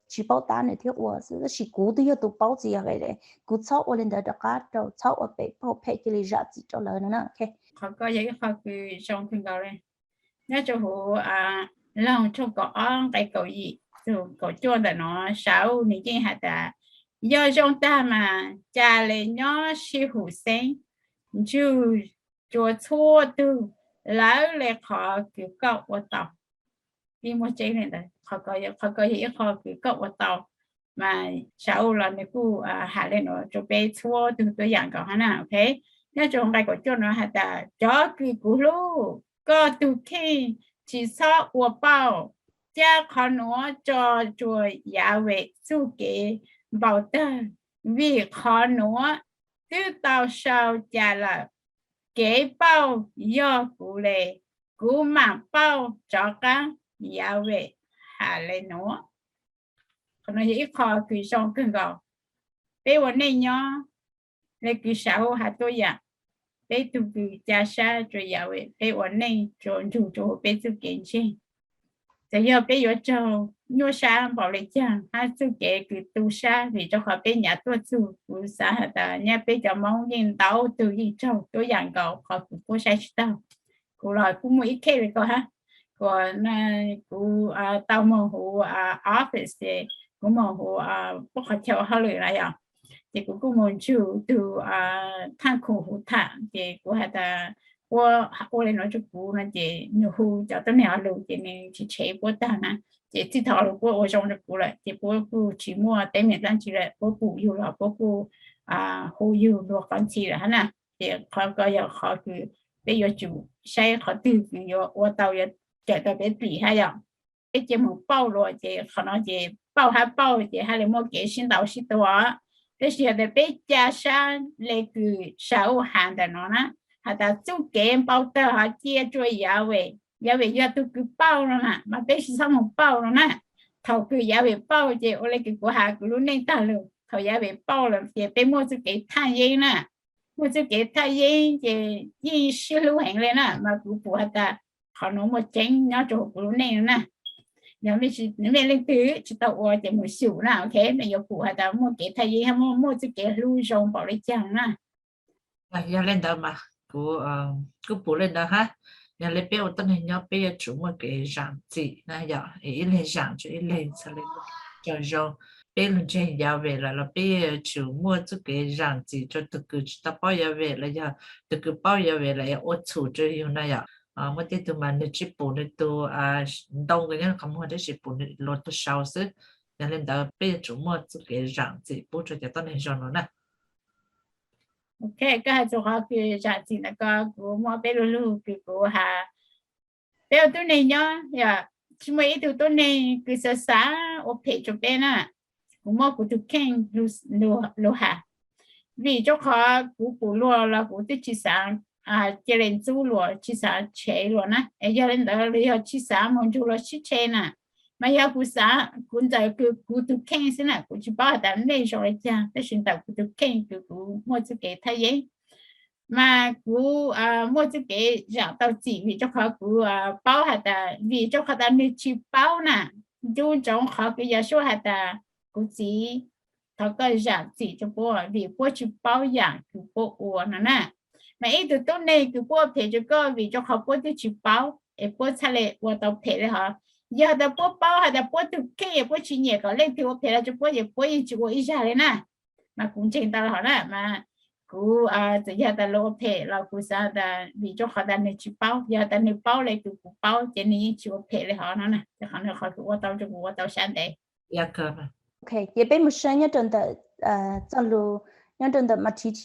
tsis paub tab nws thiaj ua xwb, tab sis kuv twb yog tus paub txiv Yas Vem, kuv txhob ua li ntawd rov qab rau, txhob ua phem pauj phem, cia li zam txim rau lawv no na. Qhov ko yog ib qho kws zoo kawg nkaus li. Nyob rau huv Loog tshooj kaum ob nqe kaum yim txug kaum cuaj ntawm no, Saul nws yeej has tas, yog zoo tag mas ca le nyob sib hum xeeb, ntsug rua txhua tug lawv le qhov kws koj ua tau. Ib muaj tseeb li ntawd, qhov ko yog ib qho kws koj ua tau. Mas Saul los nws kuj has le nuav rua peb txhua tug tuab yaam nkaus hab na, ok. Nyob rua nqe kaum cuaj nuav has tas, cov kws kuv hlub, koj tug kheej tsis txhob ua pauj, ca qhov nuav tso rua Yas Vem txuj kev npau tawg, vim qhov nuav twb tau sau ca lawm, kev pauj yog kuv le, Kuv mam pauj rov qab Yahweh has le nuav. Qhov no yog ib qho kws zoo kawg nkaus. Peb ua neej nyob, le kws Saúl has tuaj yaam, peb tug kws ca sab rua Yahweh, peb ua neej rua nrug rua huv peb txuj kev ntseeg. Txawm yog peb yuav raug nyuaj sab npaum le caag hab txuj kev kws tu sab vim rau qhov peb nyav tuaj txug, kuv xaav has tas nyaj peb cov Moob yeej ntau tug yeej raug tuab yaam nkaus qhov kws puab saib tsi taug. Kuv los kuj muaj ib case le ko hab, kuv, kuv tau moog huv office ces kuv moog huv puab qhov chaw ua hauj lwm na yom, ces kuv kuj moog nrug tug thaaj khum huv tham ces kuv has tas puab ua le nuav rua kuv no ces nwg hu cov tuab neeg ua lug ces nwg tsi tshev puab taag na. Ces txij thaum lug puab ua zoo rua kuv lawm ces puab kuj tsi muaj teeb meem dlaab tsi lawm, puab pum yug los puab kuj hu yug luag qhov ntxhi lawm hab na. Ces qhov ko yog qhov kws peb yuav tsum saib qhov twg kws yuav ua tau yuav cawm tau peb plim hab yom. Peb cia moog pauj luas ces qhov no ces pauj hab pauj ces hab le muaj kev sib ntaus sib tua. Tab sis yog tas peb ca sab le kws Saúl has ntawm no na, has tas txuj kev npau tawg hov cia rua Yahweh, Yahweh yog tug kws pauj no na, mas peb tsi txhob moog pauj no na. Thaum kws Yahweh pauj ces ua le kws kuv has kuv lub neej taag lug, thaum Yahweh pauj lawm ces peb muaj txuj kev thaj yeeb na. Muaj txuj kev thaj yeeb ces yeej sib hlub heev le na, mas kuv pum has tas qhov nuav muaj tseeb nyob rua huv kuv lub neej no na. Yog mej leej twg tsi tau ua ces moog xyum na, ok, mej yuav pum has tas muaj kev thaj yeeb hab muaj, muaj txuj kev hlub zoo npaum le caag na. Yog le ntawd mas kuv kuj pum le ntawd hab. Yog le peb ua tuab neeg nyob peb yuav tsum muaj kev zaam txim na yom, ib leeg zaam rua ib leeg, txhad le muaj tsaug zog. Peb lug ntseeg Yahweh lawm los peb yuav tsum muaj txuj kev zaam txim rua tug kws tsi tau paub Yahweh los yog tug kws paub Yahweh los yog ua txhum rua yug na yom. Muaj tej tug mas nwg tsi pum nwg tug ntoo kws nyob qhov muag, tab sis pum nwg luas tug sau xwb. Yog le ntawd peb yuav tsum muaj txuj kev zaam txim pub rua cov tuab neeg zoo no na. Ok, koj has txug qhov kws zaam txim ntawm ko, kuv muaj peb lu lug kws kuv has. Peb ua tuab neeg nyob, yog tsi muaj ib tug tuab neeg kws xav xav ua phem rua peb na. Kuv muab kuv tug kheej lug has, vim rua qhov kuv pum luag los kuv twb tsi xav cia le ntxub luas, tsi xav tshev luas na. Es yog le ntawd los yog tsi xav moog nrug luas sib tshev na. Mas yog kuv xav, kuv ntawm kws kuv tug kheej xwb na, kuv tsi paub has tas mej zoo le caag, tab sis ntawm kuv tug kheej kws kuv muaj txuj kev thaj yeeb, mas kuv muaj txuj kev zaam tau txim vim rua qhov kuv paub has tas, vim rua qhov tas nwg tsi paub na. Ncu ntsoov qhov kws Yahshua has tas, kuv txiv, thov koj zaam txim rua puab vim puab tsi paub yaam kws puab ua no na. Mas ib tug tuab neeg kws puab ua phem rua koj vim rua qhov puab twb tsi paub es puab txhad le ua tau phem le hov. Yog tas puab paub has tas puab tug kheej es puab tsi nyiam kom leej twg ua phem le rua puab ces puab yeej tsi ua ib zag le na. Mas kuv ntseeg tau le hov na, mas kuv txawm yog tas luag ua phem los kuv xav tas vim rua qhov tas nwg tsi paub, yog tas nwg paub le kws kuv paub ces nwg yeej tsi ua phem le hov no na. Ces qhov no qhov kws ua tau rua kuv ua tau sab ntev. Ok, ces peb moog saib nyob rau ntawm txoj lug nyob rau ntawm Mathais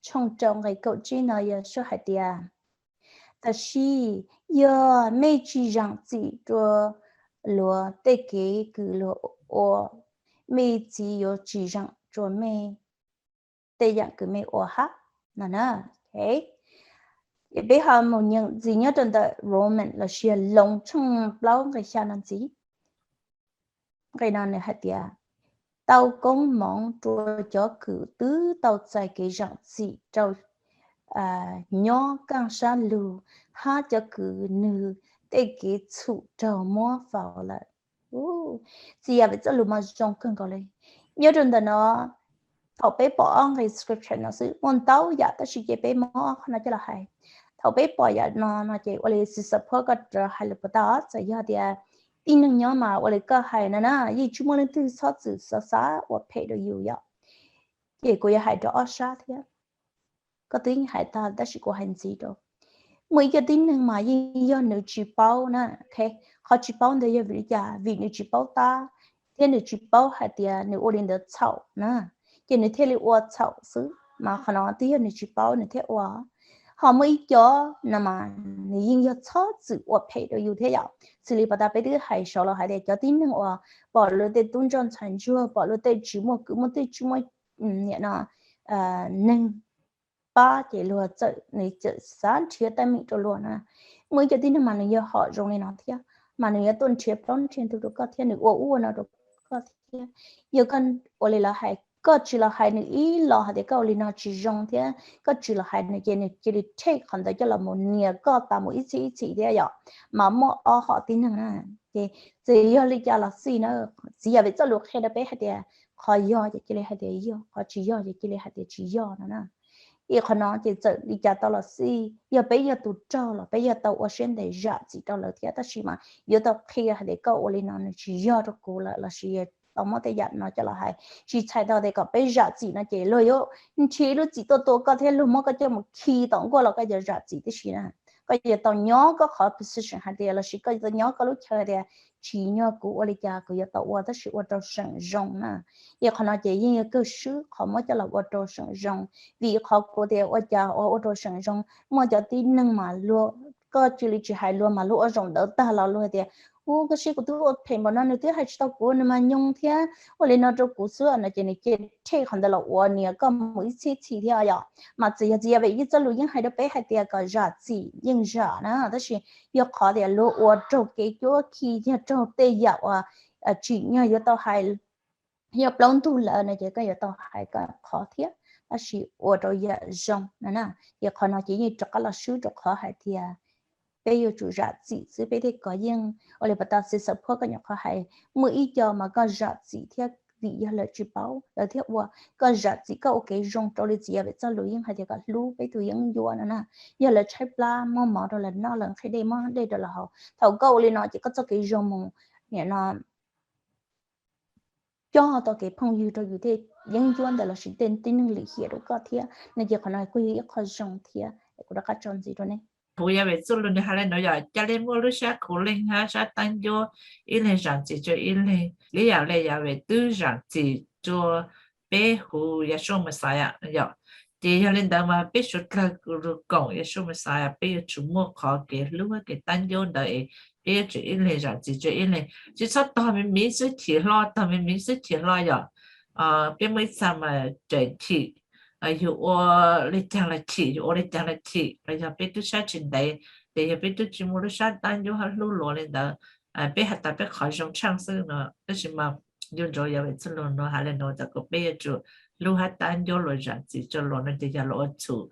tshooj rau nqe kaum tsib no, Yahshua hais tias, tab sis yog mej tsi zaam txim rua luag tej kev kws luag ua, mej txiv yuav tsi zaam rua mej tej yaam kws mej ua hab no na. Ces peb ho moog nyeem ntxiv nyob rau ntawm Roman lossis Loos tshooj plaub nqe xya no ntxiv. Nqe no nws hais tias, tau koob moov rua cov kws twb tau txais kev zaam txim rau nyob kaaj sab lug, hab cov kws nwg tej kev txhum raug muab faus lawm. Txiv Yahweh txoj lug mas zoo kawg nkaus le. Nyob rau ntawm no, thaum peb pom ob nqe scripture no xwb, muaj ntau yam tab sis ces peb muab qhov no coj los hais. Thaum peb pom yam no no ces ua li xwv xav phuab koj rov hais lus puas tau, txawm yog tias tib neeg nyob mas ua li koj hais no na, yeej tsis muaj leej twg txhob txwm xav xav ua phem rau yus yom. Ces kuv yuav hais rau ob sab thiab. Koj twb yeej hais tag tab sis kuv hais ntxiv rau. Muaj ib co tib neeg mas yeej yog nws tsis paub na. Qhov tsis paub ntawd yog vim li cas? Vim nws tsis paub tab, thiab nws tsis paub hais tias nws ua li ntawd txhaum na, ces nws thiaj li ua txhaum xwb, mas qhov no twb yog nws tsis paub nws thiaj ua. Ho muaj ib co no mas nws yeej yog txhob txwm ua phem rau yus thiab yom. Xws li pas tas peb twb hais saud los hais tias cov tib neeg uas pom luag tej tub ntsoj ntxhais ntsuag, pom luag tej tsis muaj kwv muaj tij, tsis muaj niam no, neeg pab ces luag txawm, nws txawm xav nrhiav teeb meem rau luag na. Muaj ib co tib neeg mas nws yog hom zoo li no thiab, mas nws yuav tuaj nrhiav plaub nrhiav ntug rau koj thiab, nws ua ub ua no rau koj thiab. Yog koj ua li lawv hais, koj tsis los hais nws ib los hais tias koj ua li no tsis zoo thiab koj tsis los hais nws ces nws cia li rhej qhov ntawd coj los mus nias koj tas mus ib txhis ib txhis thiab yom. Mas muaj ob hom tib neeg na, ces txawm yog li cas los xij na, txiv Yas Vem Txoj Lus qhia rau peb hais tias qhov yog ces cia li hais tias yog, qhov tsis yog ces cia li hais tias tsis yog no na. Ib qhov no ces txawm li cas tau los xij, yog peb yog tus raug los peb yuav tau ua siab ntev zam txim rau lawv thiab, tab sis mas yuav tau qhia hais tias koj ua li no nws tsis yog rau kuv lawm lossis tau muab tej yam no coj los hais. Tsis txhais tau tias kom peb zam txim no ces luag yuav nrhiav lub txim tuaj tua koj thiab luag muab koj coj mus khi tom nkuaj los koj yuav zam txim tib si na. Koj yuav tau nyob koj qhov position hais tias lossis koj yuav tau nyob koj lub chaw tias tsim nyog kuv ua li cas kuv yuav tau ua tab sis ua rau seem zoo na. Ces qhov no ces yeej yog kawg swb qhov muab coj los ua rau seem zoo, vim qhov kuv tias ua cas ua ua rau seem zoo, muaj cov tib neeg mas luag, koj cia li tsis hais luag mas luag ua zaum ntawd tag los luag tias, u, koj saib kuv twb ua phem npaum no nws twb hais tsis tau kuv, nws mas nyob thiab, ua li no rau kuv xwb no ces nws cia li rhej qhov ntawd los ua nias koj mus ib txhis txhis thiab yom. Mas txawm yog txiv Yas Vem Txoj Lus yeej hais rau peb hais tias kom zam txim yeej zam na, tab sis yog qhov tias luag ua raug kev cuab khi, yog raug tej yam uas tsim nyog yuav tau hais, yog plaub ntug lawm no ces koj yuav tau hais koj qhov thiab, tab sis ua rau yam zoo no na. Ces qhov no ces yeej rov qab los swb rau qhov hais tias peb yuav tsum zam txim xwb, peb tej kov yeej ua li pas tas xwm xav phuab koj nyuam qhuav hais, muaj ib co mas koj zam txim thiab vim yog lawv tsis paub lawv thiaj ua, koj zam txim koj ua kev zoo rau li txiv Yas Vem Txoj Lus yeej hais tias kom hlub peb tus yeeb ncuab no na. Yog lawv tshaib plab muab mov rau lawv noj, lawv nqhis dej muab dej rau lawv haus, thaum koj ua li no ces koj txoj kev zoo mus, nim no coj tau kev phooj ywg rau yus tej yeeb ncuab ntawd lossis tej tib neeg lim hiam rau koj thiab no ces qhov no kuj yog ib qho zoo thiab. Kuv rov qab tso ntxiv rau nej. Huv Yas Vem Txoj Lus nws hais li no yom, ca le muaj lub sab khuv leej hab sab tab ncuab, ib leeg zam txim rau ib leeg. Li yam li Yas Vem twb zam txim rau peb huv Yahshua Messiah yom. Ces yog li ntawd mas peb suav dlawg lug koom Yahshua Messiah, peb yuav tsum muaj qhov kev hlub kev tab ncuab ntawd es peb yuav tsum ib leeg zam txim rau ib leeg, tsis txhob tog me miv xwb chim hlo, tog me miv xwb chim hlo yom. Peb muaj ib txha mas raws chim, yus ua li caag los chim, yus ua li caag los chim, los yog peb twb sab tsis ntev, ces yog peb twb tsis muaj lub sab tab ncuab hab hlub luas li ntawd, peb has tas peb qhov zoo tshaaj xwb no, tab sis mas yus nrog Yas Vem Txoj Lus no has le no tas kom peb yuav tsum hlub hab tab ncuab luas zam txim rau luas no ces yog luas ua txhum.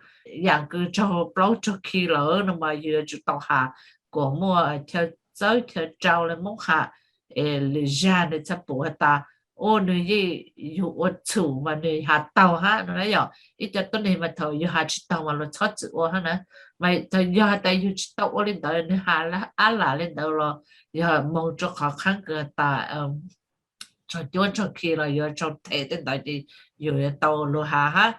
Yaam kws raug plaub raug khi lawm no mas yus yuav tsum tau has kom muaj chaw txawb chaw rau le Moob has, es lwm zag nws txhaj pum has tas, u, nws yeej yug ua txhum mas nws has taug hab no na yom. Ib co tuab neeg mas thaum yug has tsis taug mas luas txhob txwm ua hab na. Mas thaum yog has tas yug tsis tau ua li ntawd, nws has ab lam li ntawd los yog moog rua qhov khaab kws has tas raug cuab raug khi los yuav raug them tej ntawd ces yug yuav tau lug has hab.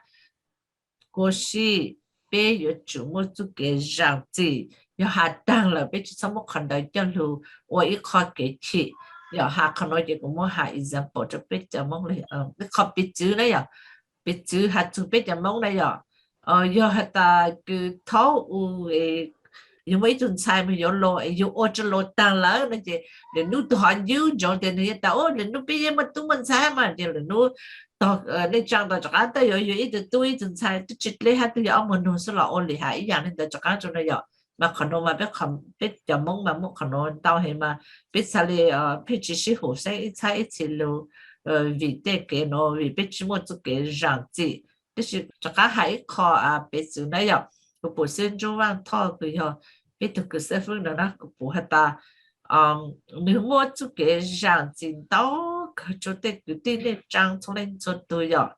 Kuas sij, peb yuav tsum muaj txuj kev zaam txim. Yog has taag lawm peb tsis txhob muab qhov ntawd coj lug ua ib qho kev chim. Yog has qhov nuav ces kuv muab has example rua peb cov Moob le ib qho piv txwv na yom. Piv txwv has txug peb cov Moob na yom. Yog has tas kws thaub u, yug muaj ib tug ntxhais mas yuav luas, yug ua rua luas taag lawm no ces lwm nub tug hov ntsib ntsoov tias nwg yuav tas, u, lwm nub peb yeej muaj tub muaj ntxhais mas ces lwm nub tog neej tsaa tog rov qaab tuaj yuav yug ib tug tub ib tug ntxhais, tub tsi dleb hab tug yuav ob muag nug xwb los ua li has ib yaam le ntawd rov qaab rua na yom. Mas qhov nuav mas peb cov Moob mas muaj qhov nuav ntau heev mas peb txhaj le pheej tsis sib hum xeeb ib txhab ib txhis lug vim tej kev nuav, vim peb tsis muaj txuj kev zaam txim. Tab sis rov qaab has ib qho piv txwv na yom. Kuv pum xib hwb Ntsuab Vaaj Thoj kws yog peb tug kws xib fwb no na, kuv pum has tas nwg muaj txuj kev zaam txim ntau kawg rua tej kwv tij neej tsaa txhua leej txhua tug yom.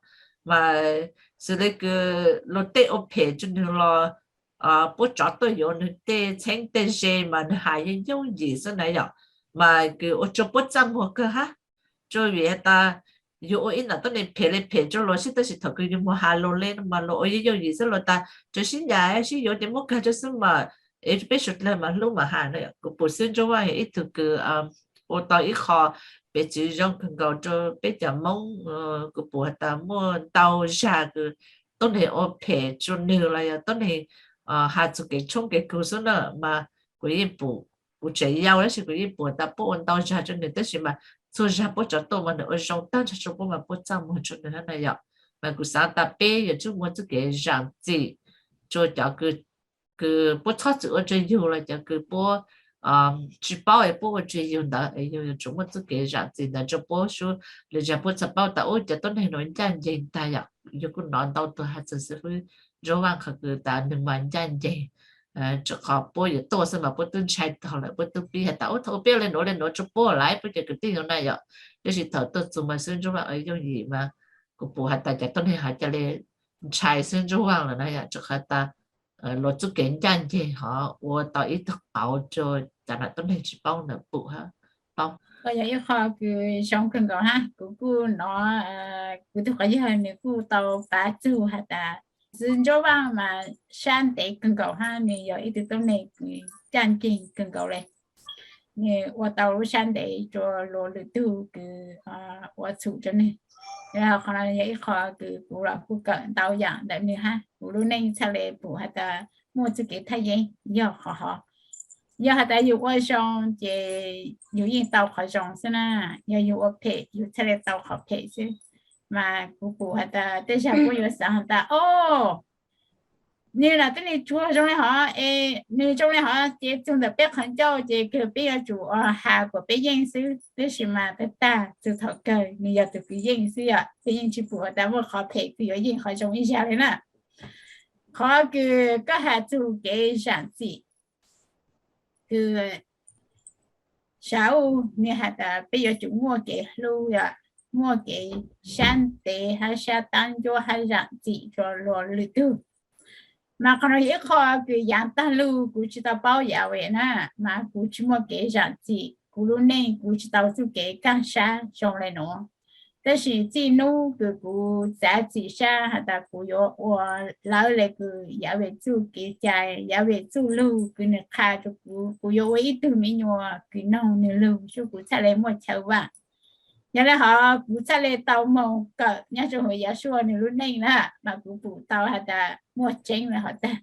Mas xws le kws luag tej ua phem rua nwg los puab tsov tuaj yuav nwg tej txheeb tej ze mas nwg has yeej yooj yim xwb na yom. Mas kws ua rua puab txaj muag kawg hab, rua vim has tas yug ua ib nam tuab neeg phem le phem rua luas sib, tab sis thaum kws yug moog has luas le mas luas ua yeej yooj yim xwb, luas tas rua sib ncaim sib yuav ces muab kag rua xwb mas, es peb suav dlawg mas hlub mas has na. Kuv pum xib hwb Ntsuab Vaaj yog ib tug kws ua tau ib qho piv txwv zoo kawg nkaus rua peb cov Moob. Kuv pum has tas muaj ntau zag kws tuab neeg ua phem rua nwg los yog tuab neeg has txug kev tshoob kev kug xwb na, mas kuv yeej pum, kuv tseem yau tab sis kuv yeej pum tas puab ua ntau zag rua nwg, tab sis mas txhua zag puab tsov tuaj mas nwg ua zoo tag nrho rua puab mas puab txaj muag rua nwg hab na yom. Mas kuv xaav tas peb yuav tsum muaj txuj kev zaam txim. rua cov kws puab txhob txwm ua rua yug los cov kws puab tsi paub es puab ua rua yug ntawd es yug yuav tsum muaj txuj kev zaam txim ntawd rua puab sub. Lwm zag puab txhaj paub tas ub cov tuab neeg nuav ncaaj nceeg tag yom. Yug kuj nov ntau tug has txug xib fwb Ntsuab Vaaj qhov kws tas nwg mas ncaaj nceeg, rua qhov puab yuav tuaj xwb mas puab tub ntshai tog lawm, puab tub pib has tas ub thaum peb ua le nuav le nuav rua puab lawm puab cov kwv tij nuav na yom. Tab sis thaum tuaj txug mas xib fwb Ntsuab Vaaj ua yooj yim mas kuv pum has tas cov tuab neeg hov ca le ntshai xib fwb Ntsuab Vaaj lawm na yom, rua qhov tas luas txuj kev ncaaj nceeg hov ua tau ib tug qauv rua cov nam tuab neeg tsi paub ntawd pum hab paub. Yog ib qho kws zoo kawg nkaus hab, kuv kuj nov, kuv tug quas yawg nws kuj tau pav txug has tas xib fwb Ntsuab Vaaj mas sab ntev kawg nkaus hab, nws yog ib tug tuab neeg kws ncaaj nceeg kawg nkaus le. Nws ua tau lub sab ntev rua luas lwm tug kws ua txhum rua nwg. Qhov no yog ib qho kws kuv los kuj kawm ntau yaam ntawm nws hab, kuv lub neej txhaj le pum has tas muaj txuj kev thaj yeeb yog qhov hov. Yog has tas yug ua zoo ces yug yeej tau qhov zoo xwb na, yog yug ua phem yug txhaj le tau qhov phem xwb. Mas kuv pum has tas tej zag puab yuav xaav has tas o, nwg lam tub nwg tsuag zoo le hov es nwg zoo le hov ces txug ntawm peb qhov ncauj ces kws peb yuav tsum has kuas peb yeej xwb. Tab sis mas tag tag txug thaum kawg nwg yog tug kws yeej xwb yom, peb yeej tsi pum has tas muaj qhov phem kws yuav yeej qhov zoo ib zag le na. Qhov kws koj has txug kev zaam txim kws Saul nwg has tas peb yuav tsum muaj kev hlub, muaj kev sab ntev hab sab tab ncuab hab zaam txim rua luas lwm tug. Mas qhov no yog ib qho kws yaav taag lug kuv tsi tau paub Yahweh na, mas kuv tsi muaj kev zaam txim, kuv lub neej kuv tsi tau txuj kev kaaj sab zoo le nuav. Tab sis txij nub kws kuv txav txim sab has tas kuv yuav ua lawv le kws Yahweh txuj kev cai, Yahweh txuj lug kws nwg qha rua kuv, kuv yuav ua ib tug me nyuam kws noog nwg lug sub kuv txhaj le muaj chaw vaam. Yog le hov kuv txhaj le tau moog kawm nyob rua huv Yahshua nwg lub neej na, mas kuv pum tau has tas muaj tseeb le hov tag.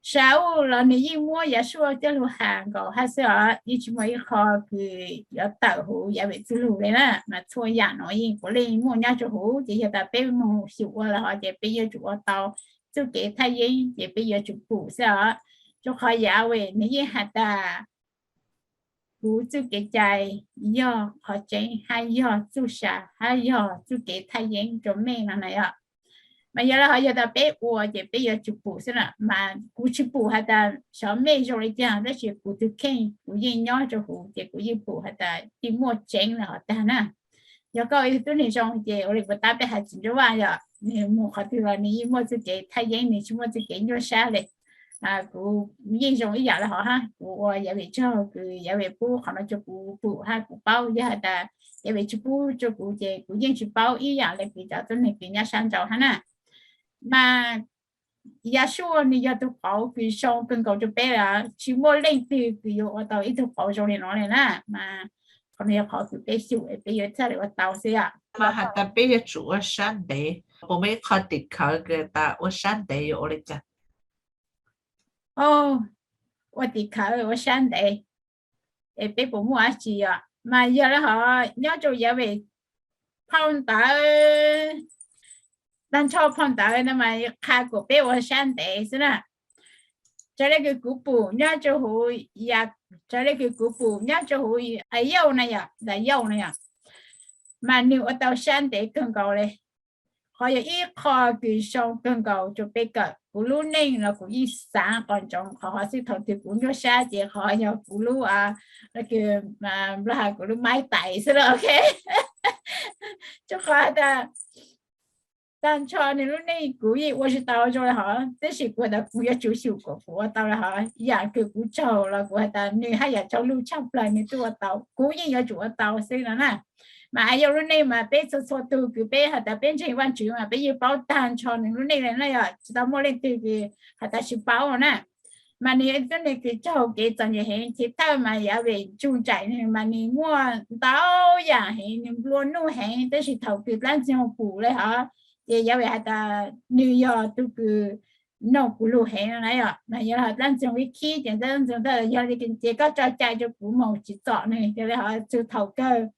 Saul los nwg yeej muab Yahshua coj lug has nkaus hab xwb os, yeej tsi muaj ib qho kws yuav tawm huv Yahweh txuj lug le na. Mas txhua yaam nuav yeej puav leej muaj nyob rua huv, ces yog tas peb moog xyum ua le hov ces peb yuav tsum ua tau txuj kev thaj yeeb ces peb yuav tsum pum xwb os. Rua qhov Yahweh nwg yeej has tas kuv txuj kev cai yog qhov tseeb hab yog txuj sa hab yog txuj kev thaj yeeb rua mej no na yom. Mas yog le hov yog tas peb ua ces peb yuav tsum pum xwb na. Mas kuv tsi pum has tas xyov mej zoo le caag, tab sis kuv tug kheej kuv yeej nyob rua huv ces kuv yeej pum has tas yeej muaj tseeb le hov tag na. Yog koj ib tug tub nwg zoo ces ua le puas tab peb has txug Ntsuab Vaaj yom, nwg moog qhov twg los nwg yeej muaj txuj kev thaj yeeb, nwg tsi muaj txuj kev nyuaj sab le. Kuv yeej zoo ib yaam le hov hab, kuv ua Yahweh tsaug kws Yahweh pub qhov no rua kuv pum hab kuv paub. Yog has tas Yahweh tsi pub rua kuv ces kuv yeej tsi paub ib yaam le kws cov tub nwg kws nyob sab nraud hab na. Mas Yahshua nwg yog tug qauv kws zoo kawg nkaus rua peb lawm, tsi muaj leej twg kws yuav ua tau ib tug qauv zoo le nuav le na. Mas qhov no yog qhov kws peb xyum es peb yuav txhaj le ua tau xwb yom. Mas has tas peb yuav tsum ua sab ntev, puas muaj ib qho tim khawv kws tas ua sab ntev yuav ua le caag? Ua tim khawv ua sab ntev es peb puas muaj dab tsi yom? Mas yog le hov nyob rua Yahweh phau ntawv, tag nrho phau ntawv no mas qha kuas peb ua sab ntev xwb na. Raws le kws kuv pum nyob rua huv, raws le kws kuv pum nyob rua huv Ayauj na yom, Ayauj na yom, mas nwg ua tau sab ntev kawg nkaus le. Qhov yog ib qho kws zoo kawg nkaus rua peb kawm. Kuv lub neej los kuv yeej xaav qhov ntsoov qhov hov xwb, thaum twg kuv nyuaj sab ces qhov yog kuv lub, kws nplog has kuv lub maib tais xwb los ok. Rua qhov tas tag nrho nwg lub neej kuv yeej ua tsi tau zoo le hov, tab sis kuv has tas kuv yuav tsum xyum kuas kuv ua tau le hov. Yaam kws kuv tsaug los kuv has tas nwg haj yam tsaug lug tshaj plawg nwg tub ua tau, kuv yeej yuav tsum ua tau xwb no na. Mas Ayauj lub neej mas peb txhua txhua tug kws peb has tas peb ntseeg Vaajtswv mas peb yeej paub tag nrho nwg lub neej le na yom, tsi tau muaj leej twg kws has tas tsi paub na. Mas nwg tub nwg kws tsaug kev txom nyem heev, chiv thawj mas Yahweh tsuj nraim nwg mas nwg muaj ntau yaam heev, nwg nplua nuj heev, tab sis thaum kws dlaab ntxoog pum le hov ces Yahweh has tas nwg yog tug kws noog kuv lug heev no na yom. Mas yog le hov dlaab ntxoog ib khib ces dlaab ntxoog tas yog le ces koj tso cai rua kuv moog tsim txom nwg, yog le hov txug thaum kawg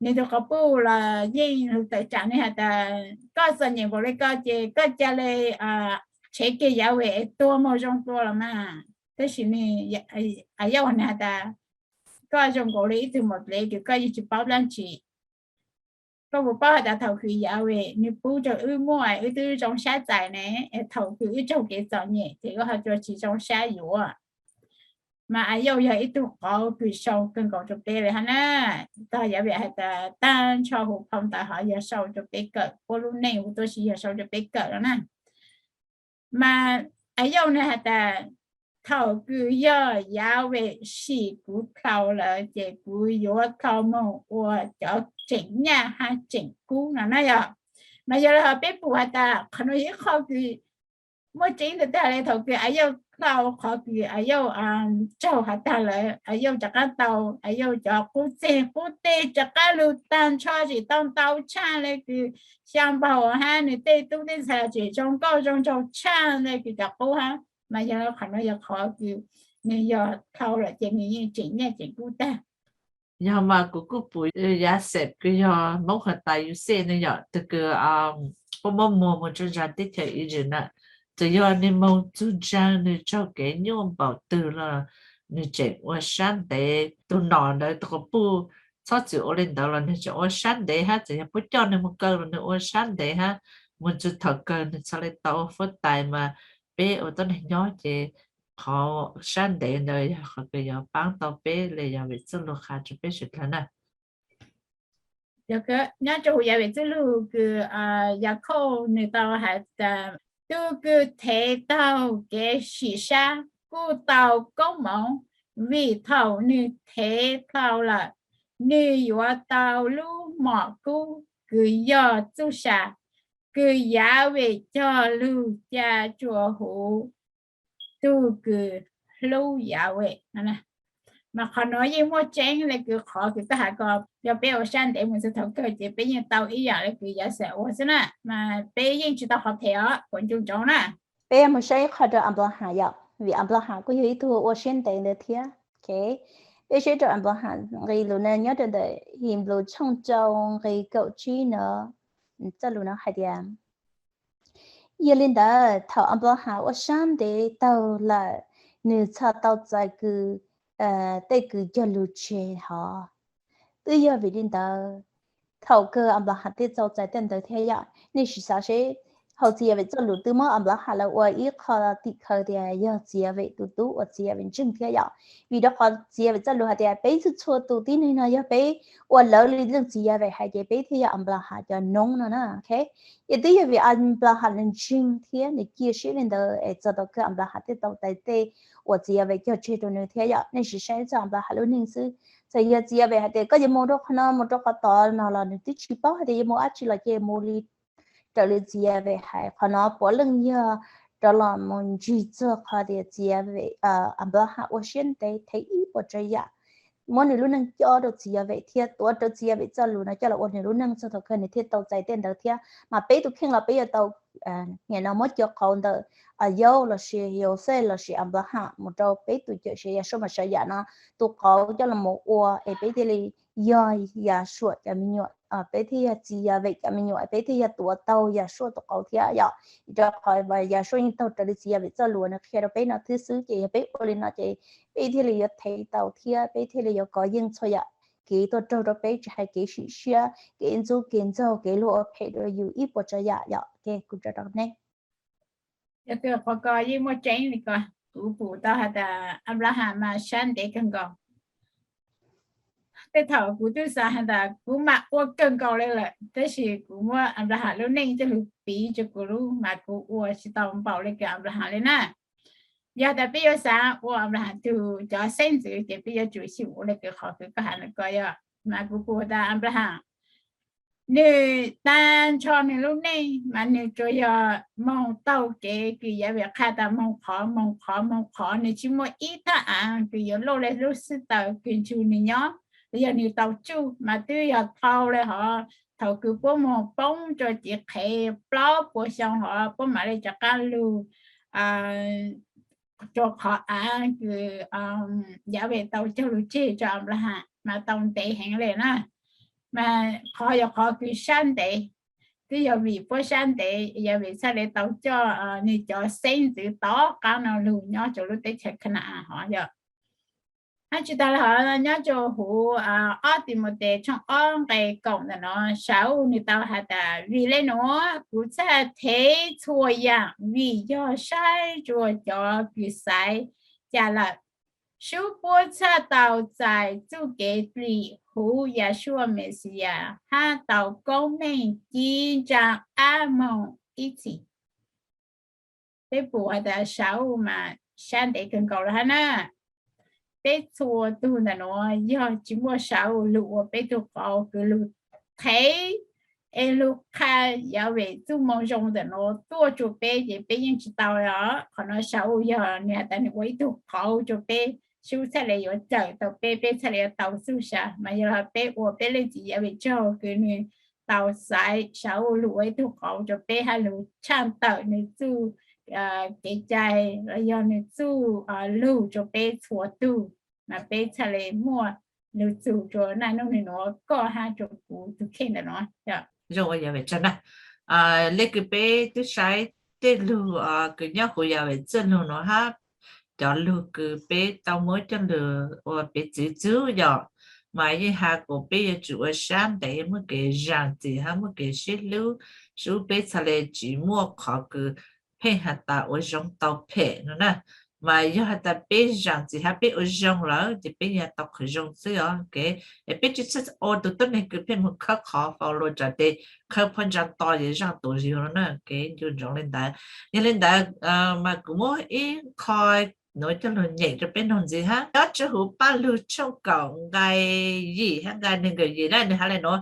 nwg tug quas puj los yeej lug tawm tsaam nwg has tas koj txom nyem npaum le ko ces koj ca le tshev kiag Yaves es tuag moog zoo dua los mas. Tab sis nws, Ayauj nws has tas, koj zoo nkaus li ib tug maum dlev kws koj yeej tsis paub dlaab tsi. Koj puas paub has tas thaum kws Yaves nws pub rua wb muaj wb twb zoo sab txais ne, es thaum kws wb raug kev txom nyem ces wb ho rua tsis zoo sab yuav. Mas Ayauj yog ib tug qhov kws sau kawg nkaus rua peb le hab na. Tog Yaves has tas taag nrho huv phau ntawv hov yog sau rua peb kawm, puab lub neej huv tuab si yog sau rua peb kawm no na. Mas Ayauj nws has tas, thaum kws yog Yaves sim kuv dlhau lawm ces kuv yuav dlhau moog ua cov tseem nyaj hab tseem kub no na yog. Mas yog le hov peb pum has tas qhov nuav yog ib qho kws muaj tseeb tag tag le. Thaum kws Ayauj dlhau, qhov kws Ayauj raug has tag lawm, Ayauj rov qaab tau, Ayauj cov qub txeg qub teg rov qaab lug taag nrho, tseem tau ntau tshaj le kws xyaa npaug hab nws tej tub tej ntxhais los tseem zoo nkauj zoo nraug tshaj le kws cov qub hab. Mas yog le qhov nuav yog qhov kws nws yog dlhau lawm ces nws yeej tseem nyaj tseem kub tag. Yog mas kuv kuj pum yav xeem kws yog Moob has tas yus xeem ne yom, tug kws puab muab muag moog rua zag teb chaws Iziv na, txawm yog nws moog txug ntsaag nws raug kev nyuaj npaum twg los nws tseem ua sab ntev. Tug nom ntawd tug quas puj txhob txwm ua le ntawd los nws tseem ua sab ntev hab, txawm yog puab coj nws moog kaw los nws ua sab ntev hab, moog txug thaum kawg nws txhad le tau ua fuab tais. Mas peb ua tuab neeg nyob ces qhov sab ntev ntawd yog qhov kws yuav paab tau peb le Yaves txuj lug qha rua peb sawv dlawg na. Nyob rua huv Yaves txuj lug kws Yakhauj nws tau has tas, tug kws thev taug kev sim sab kuj tau koob moov, vim thaum nws thev dlhau lawm, nws yuav tau lub mom kub kws yog txuj sa kws Yaves cog lug ca rua huv tug kws hlub Yaves. Mas qhov nuav yeej muaj tseeb le kws qhov kws koj has ko, yog peb ua sab ntev moog txug thaum kawg ces peb yeej tau ib yaam le kws Yaves ua xwb na. Mas peb yeej tsis tau qhov phem os, kuas ncu ntsoov na. Peb moog saib ib qho rua Anplahas yom, vim Anplahas kuj yog ib tug ua siab ntev ntawd thiab. Peb saib rua Anplahas nqe lug na, nyob rua ntawm Henplais tshooj rau nqe kaum tsib no, txoj lug no hais tias, yog li ntawd thaum Anplahas ua sab ntev taug lawm, nws txhad tau txais kws tej kws cog lug tseg hov. Twb yog vim li ntawd, thaum kawg Anplahas thiaj tau txais tej ntawd thiab yom. Nej sim xav seb, hauv txiv Yaves txoj lug twb muab Anplahas lawv ua ib qho tim khawv tias yog txiv Yaves tus tub uas txiv Yaves ntseeg thiab yom. Vim rau qhov txiv Yaves txoj lug hais tias peb txhua txhua tus tib neeg no yog peb ua lawv li leej txiv Yaves hais ces peb thiaj yog Anplahas cov noob no na. Ces twb yog vim Anplahas nws ntseeg thiab nws cia siab li ntawd es txog thaum kawg Anplahas thiaj tau txais tej uas txiv Yaves cog tseg rau nws thiab yom. Nej sim saib txog Anplahas lub neej xwb, txawm yog txiv Yaves hais tias koj yuav mus rau qhov no mus rau qhov tod no los nws twb tsis paub hais tias yuav mus dab tsi los cia mus li raws li txiv Yaves hais. Qhov no puav leej yog rov los mus ntsig txog qhov tias txiv Yaves, Anplahas ua siab ntev thev ib puas tsav yam, muab nws lub neej cob rau txiv Yaves thiab tuav rawv txiv Yaves txoj lus no coj los ua nws lub neej txog thaum kawg nws thiaj tau txais tej ntawd thiab. Mas peb tus kheej los peb yuav tau, nim no muab cuab qauv ntawm Yauj lossis Yauxej lossis Anplahas mus rau peb tus cawm sev Yahshua Messiah no tus qauv coj los mus ua es peb thiaj li yog Yahshua cov me nyuam, peb thiaj yog txiv Yaves cov me nyuam, peb thiaj yog tuav taug Yahshua tus qauv thiab yom. Vim rau qhov Yahshua yeej taug raws li txiv Yaves txoj lus nws qhia rau peb no thiab xwb, ces yog peb ua li no ces peb thiaj li yuav thev tau thiab peb thiaj li yuav kov yeej txhua yam kev tuaj raug rau peb, tsis hais kev sim siab, kev ntxub kev ntxaug, kev luag ua phem rau yus ib puas tsav yam yom. Kuv tso rau nej. Yog kws qhov ko yeej muaj tseeb li ko, kuv pum tau has tas Anplahas mas sab ntev kawg nkaus. Tej thaum kuv twb xav has tas kuv mam ua kawg nkaus li lawm, tab sis kuv muab Anplahas lub neej coj lug piv rua kuv lub mas kuv ua tsis tau npaum le kws Anplahas li na. Yog tas peb yuav xav ua Anplahas tug cov xeeb ntxwv ces peb yuav tsum xyum ua le kws qhov kws koj has ntawm ko yog, mas kuv pum tas Anplahas nws tag nrho nws lub neej mas nws tsuas yog moog taug kev kws Yahweh qha tas moog qhov moog qhov moog qhov, nws tsis muaj ib thaj av kws yuav luj le lub xwb taws kws nrug nws nyob. Yog nws tau tsuj mas twb yog dhau le hov, thaum kws puab moog poob rua cev qhev plaub puas xyoo hov puab mam le rov qab lug rua qhov av kws Yahweh tau cog lug tseg rua Anplahas mas tau ntev heev le na. Mas qhov yog qhov kws sab ntev, twb yog vim puab sab ntev yog vim txhaj le tau coj nwg cov xeeb ntxwv tom qaab no lug nyob rua lub teb chaws Kana-as hov yog. Hab tsis taag le hov, nyob rua huv ob Timautes tshooj ob nqe kaum ntawm no, Sauv nwg tau has tas, vim le nuav kuv txhaj thev txhua yaam vim yog saib rua cov kws xaiv ca lawm. Sub puab txhaj tau txais txuj kev dlim huv Yahshua Messias hab tau koob meej cib ntsab ab moog ib txhis. Peb pum has tas Sauv mas sab ntev kawg nkaus le hab na. Peb txhua tug ntawm nuav yog tsis muaj Sauv lug ua peb tug qauv kws lug thev es lug qha Yahweh txuj moo zoo ntawm nuav tuaj rua peb ces peb yeej tsis tau os. Qhov nuav Sauv yog nwg has tas nwg ua ib tug qauv rua peb, Sub txhaj le yuav cawm tau peb, peb txhaj le yuav tau txuj sa. Mas yog le peb ua peb leej txiv Yahweh tsaug kws nwg tau xaiv Sauv lug ua ib tug qauv rua peb hab lug tshaaj tawm nwg txuj kev cai los yog nwg txuj lug rua peb txhua tug, mas peb txhaj le muaj lug txug rua naj nub nwg nuav koj hab rua kuv tug kheej ntawm nuav. Zoo ua Yahweh tsaug na. Le kws peb twb saib tej lug kws nyob huv Yahweh txuj lug nuav hab cov lug kws peb tau muab coj lug ua peb txwv txug yog, mas yeej has kuas peb yuav tsum ua sab ntev, muaj kev zaam txim hab muaj kev sib hlub, sub peb txhaj le tsis muaj qhov kws pheej has tas ua zoo tau phem no na. Mas yog has tas peb zaam txim hab peb ua zoo lawm ces peb yuav tau qhov zoo xwb os. Es peb tsis txhaj ua tug tuab neeg kws pheej moog khawb qhov faus lug tsam tes khawb phab ntsa to ces zaaj tus zug no na. Kev ncu ntsoov le ntawd. Yog le ntawd mas kuv muab ib qho nuav coj lug nyeem rua peb noog ntxiv hab. Nyob rua huv Paj Lug tshooj kaum nqai yim hab nqai neeg nkaum yim na, nwg has le nuav,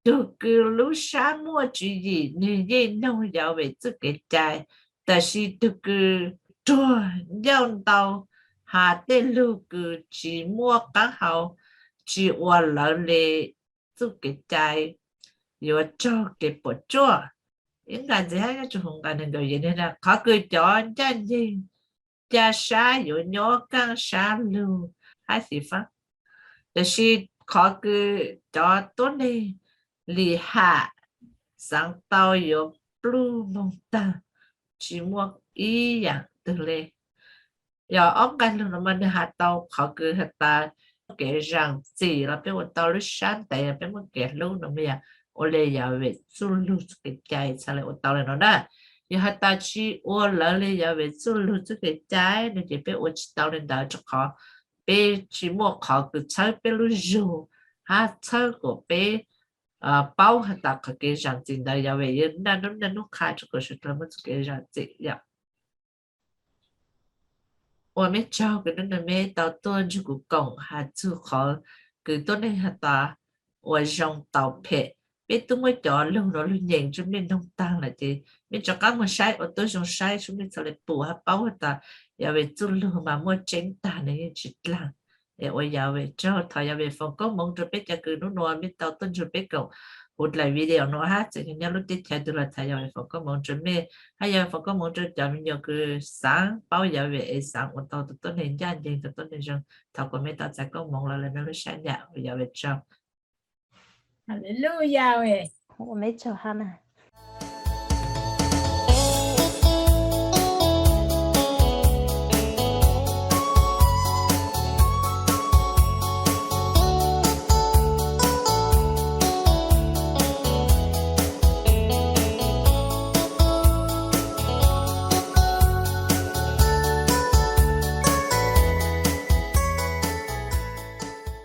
tug kws lub sab muaj tswv yim nwg yeej noog Yahweh txuj kev cai, tab sis tug kws ruag ncauj ntau has tej lug kws tsis muaj qaab hau, tsis ua lawv le txuj kev cai, yuav raug kev puam tsuaj. Ib nqai ntxiv hab, nyob rua huv nqai neeg nkaum yim, qhov kws cov ncaj nceeg ca sab yuav nyob kaaj sab lug hab xyiv faab, tab sis qhov kws cov tuab neeg lim ham xaav tau yuav pluj moog taag, tsis muaj ib yaam twg le. Yog ob nqai lug no mas nwg has tau qhov kws has tas kev zaam txim los peb ua tau lub sab ntev, peb muaj kev hlub no mas yog ua le Yahweh txuj lug txuj kev cai txhaj le ua tau le no na. Yog has tas tsis ua lawv le Yahweh txuj lug txuj kev cai no ces peb ua tsis tau le ntawd, rua qhov peb tsis muaj qhov kws txhawb peb lub zug hab txhawb kuas peb paub has tas qhov kev zaam txim ntawd Yahweh yuav naj nub naj nub qha rua kuas suav dlawg muaj txuj kev zaam txim yom. Ua meb tsaug kws nub nua meb tau tuaj nrug kuv koom has txug qhov kws tuab neeg has tas ua zoo tau phem. Peb tub muab cov lug nuav lug nyeem rua mej noog taag lawm ces mej rov qaab moog saib ua tub zoo saib sub mej txhaj le pum hab paub has tas Yahweh txuj lug mas muaj tseeb taag, nwg yeej tsis dlaag. Es ua Yahweh tsaug, thov Yahweh foom koob moov rua peb cov kws nub nua mej tau tuaj nrug peb koom huv dlaim video nuav hab txawm nyob lub teb chaws twg los thov Yahweh foom koob moov rua mej, hab Yahweh foom koob moov rua cov me nyuam kws xaav paub Yahweh es xaav ua tau tug tuab neeg ncaj nceeg, tug tuab neeg zoo. Thov kuas mej tau txais koob moov los le mej lub sab nyam, ua Yahweh tsaug. Haleluyah, ua meb tsaug hab na.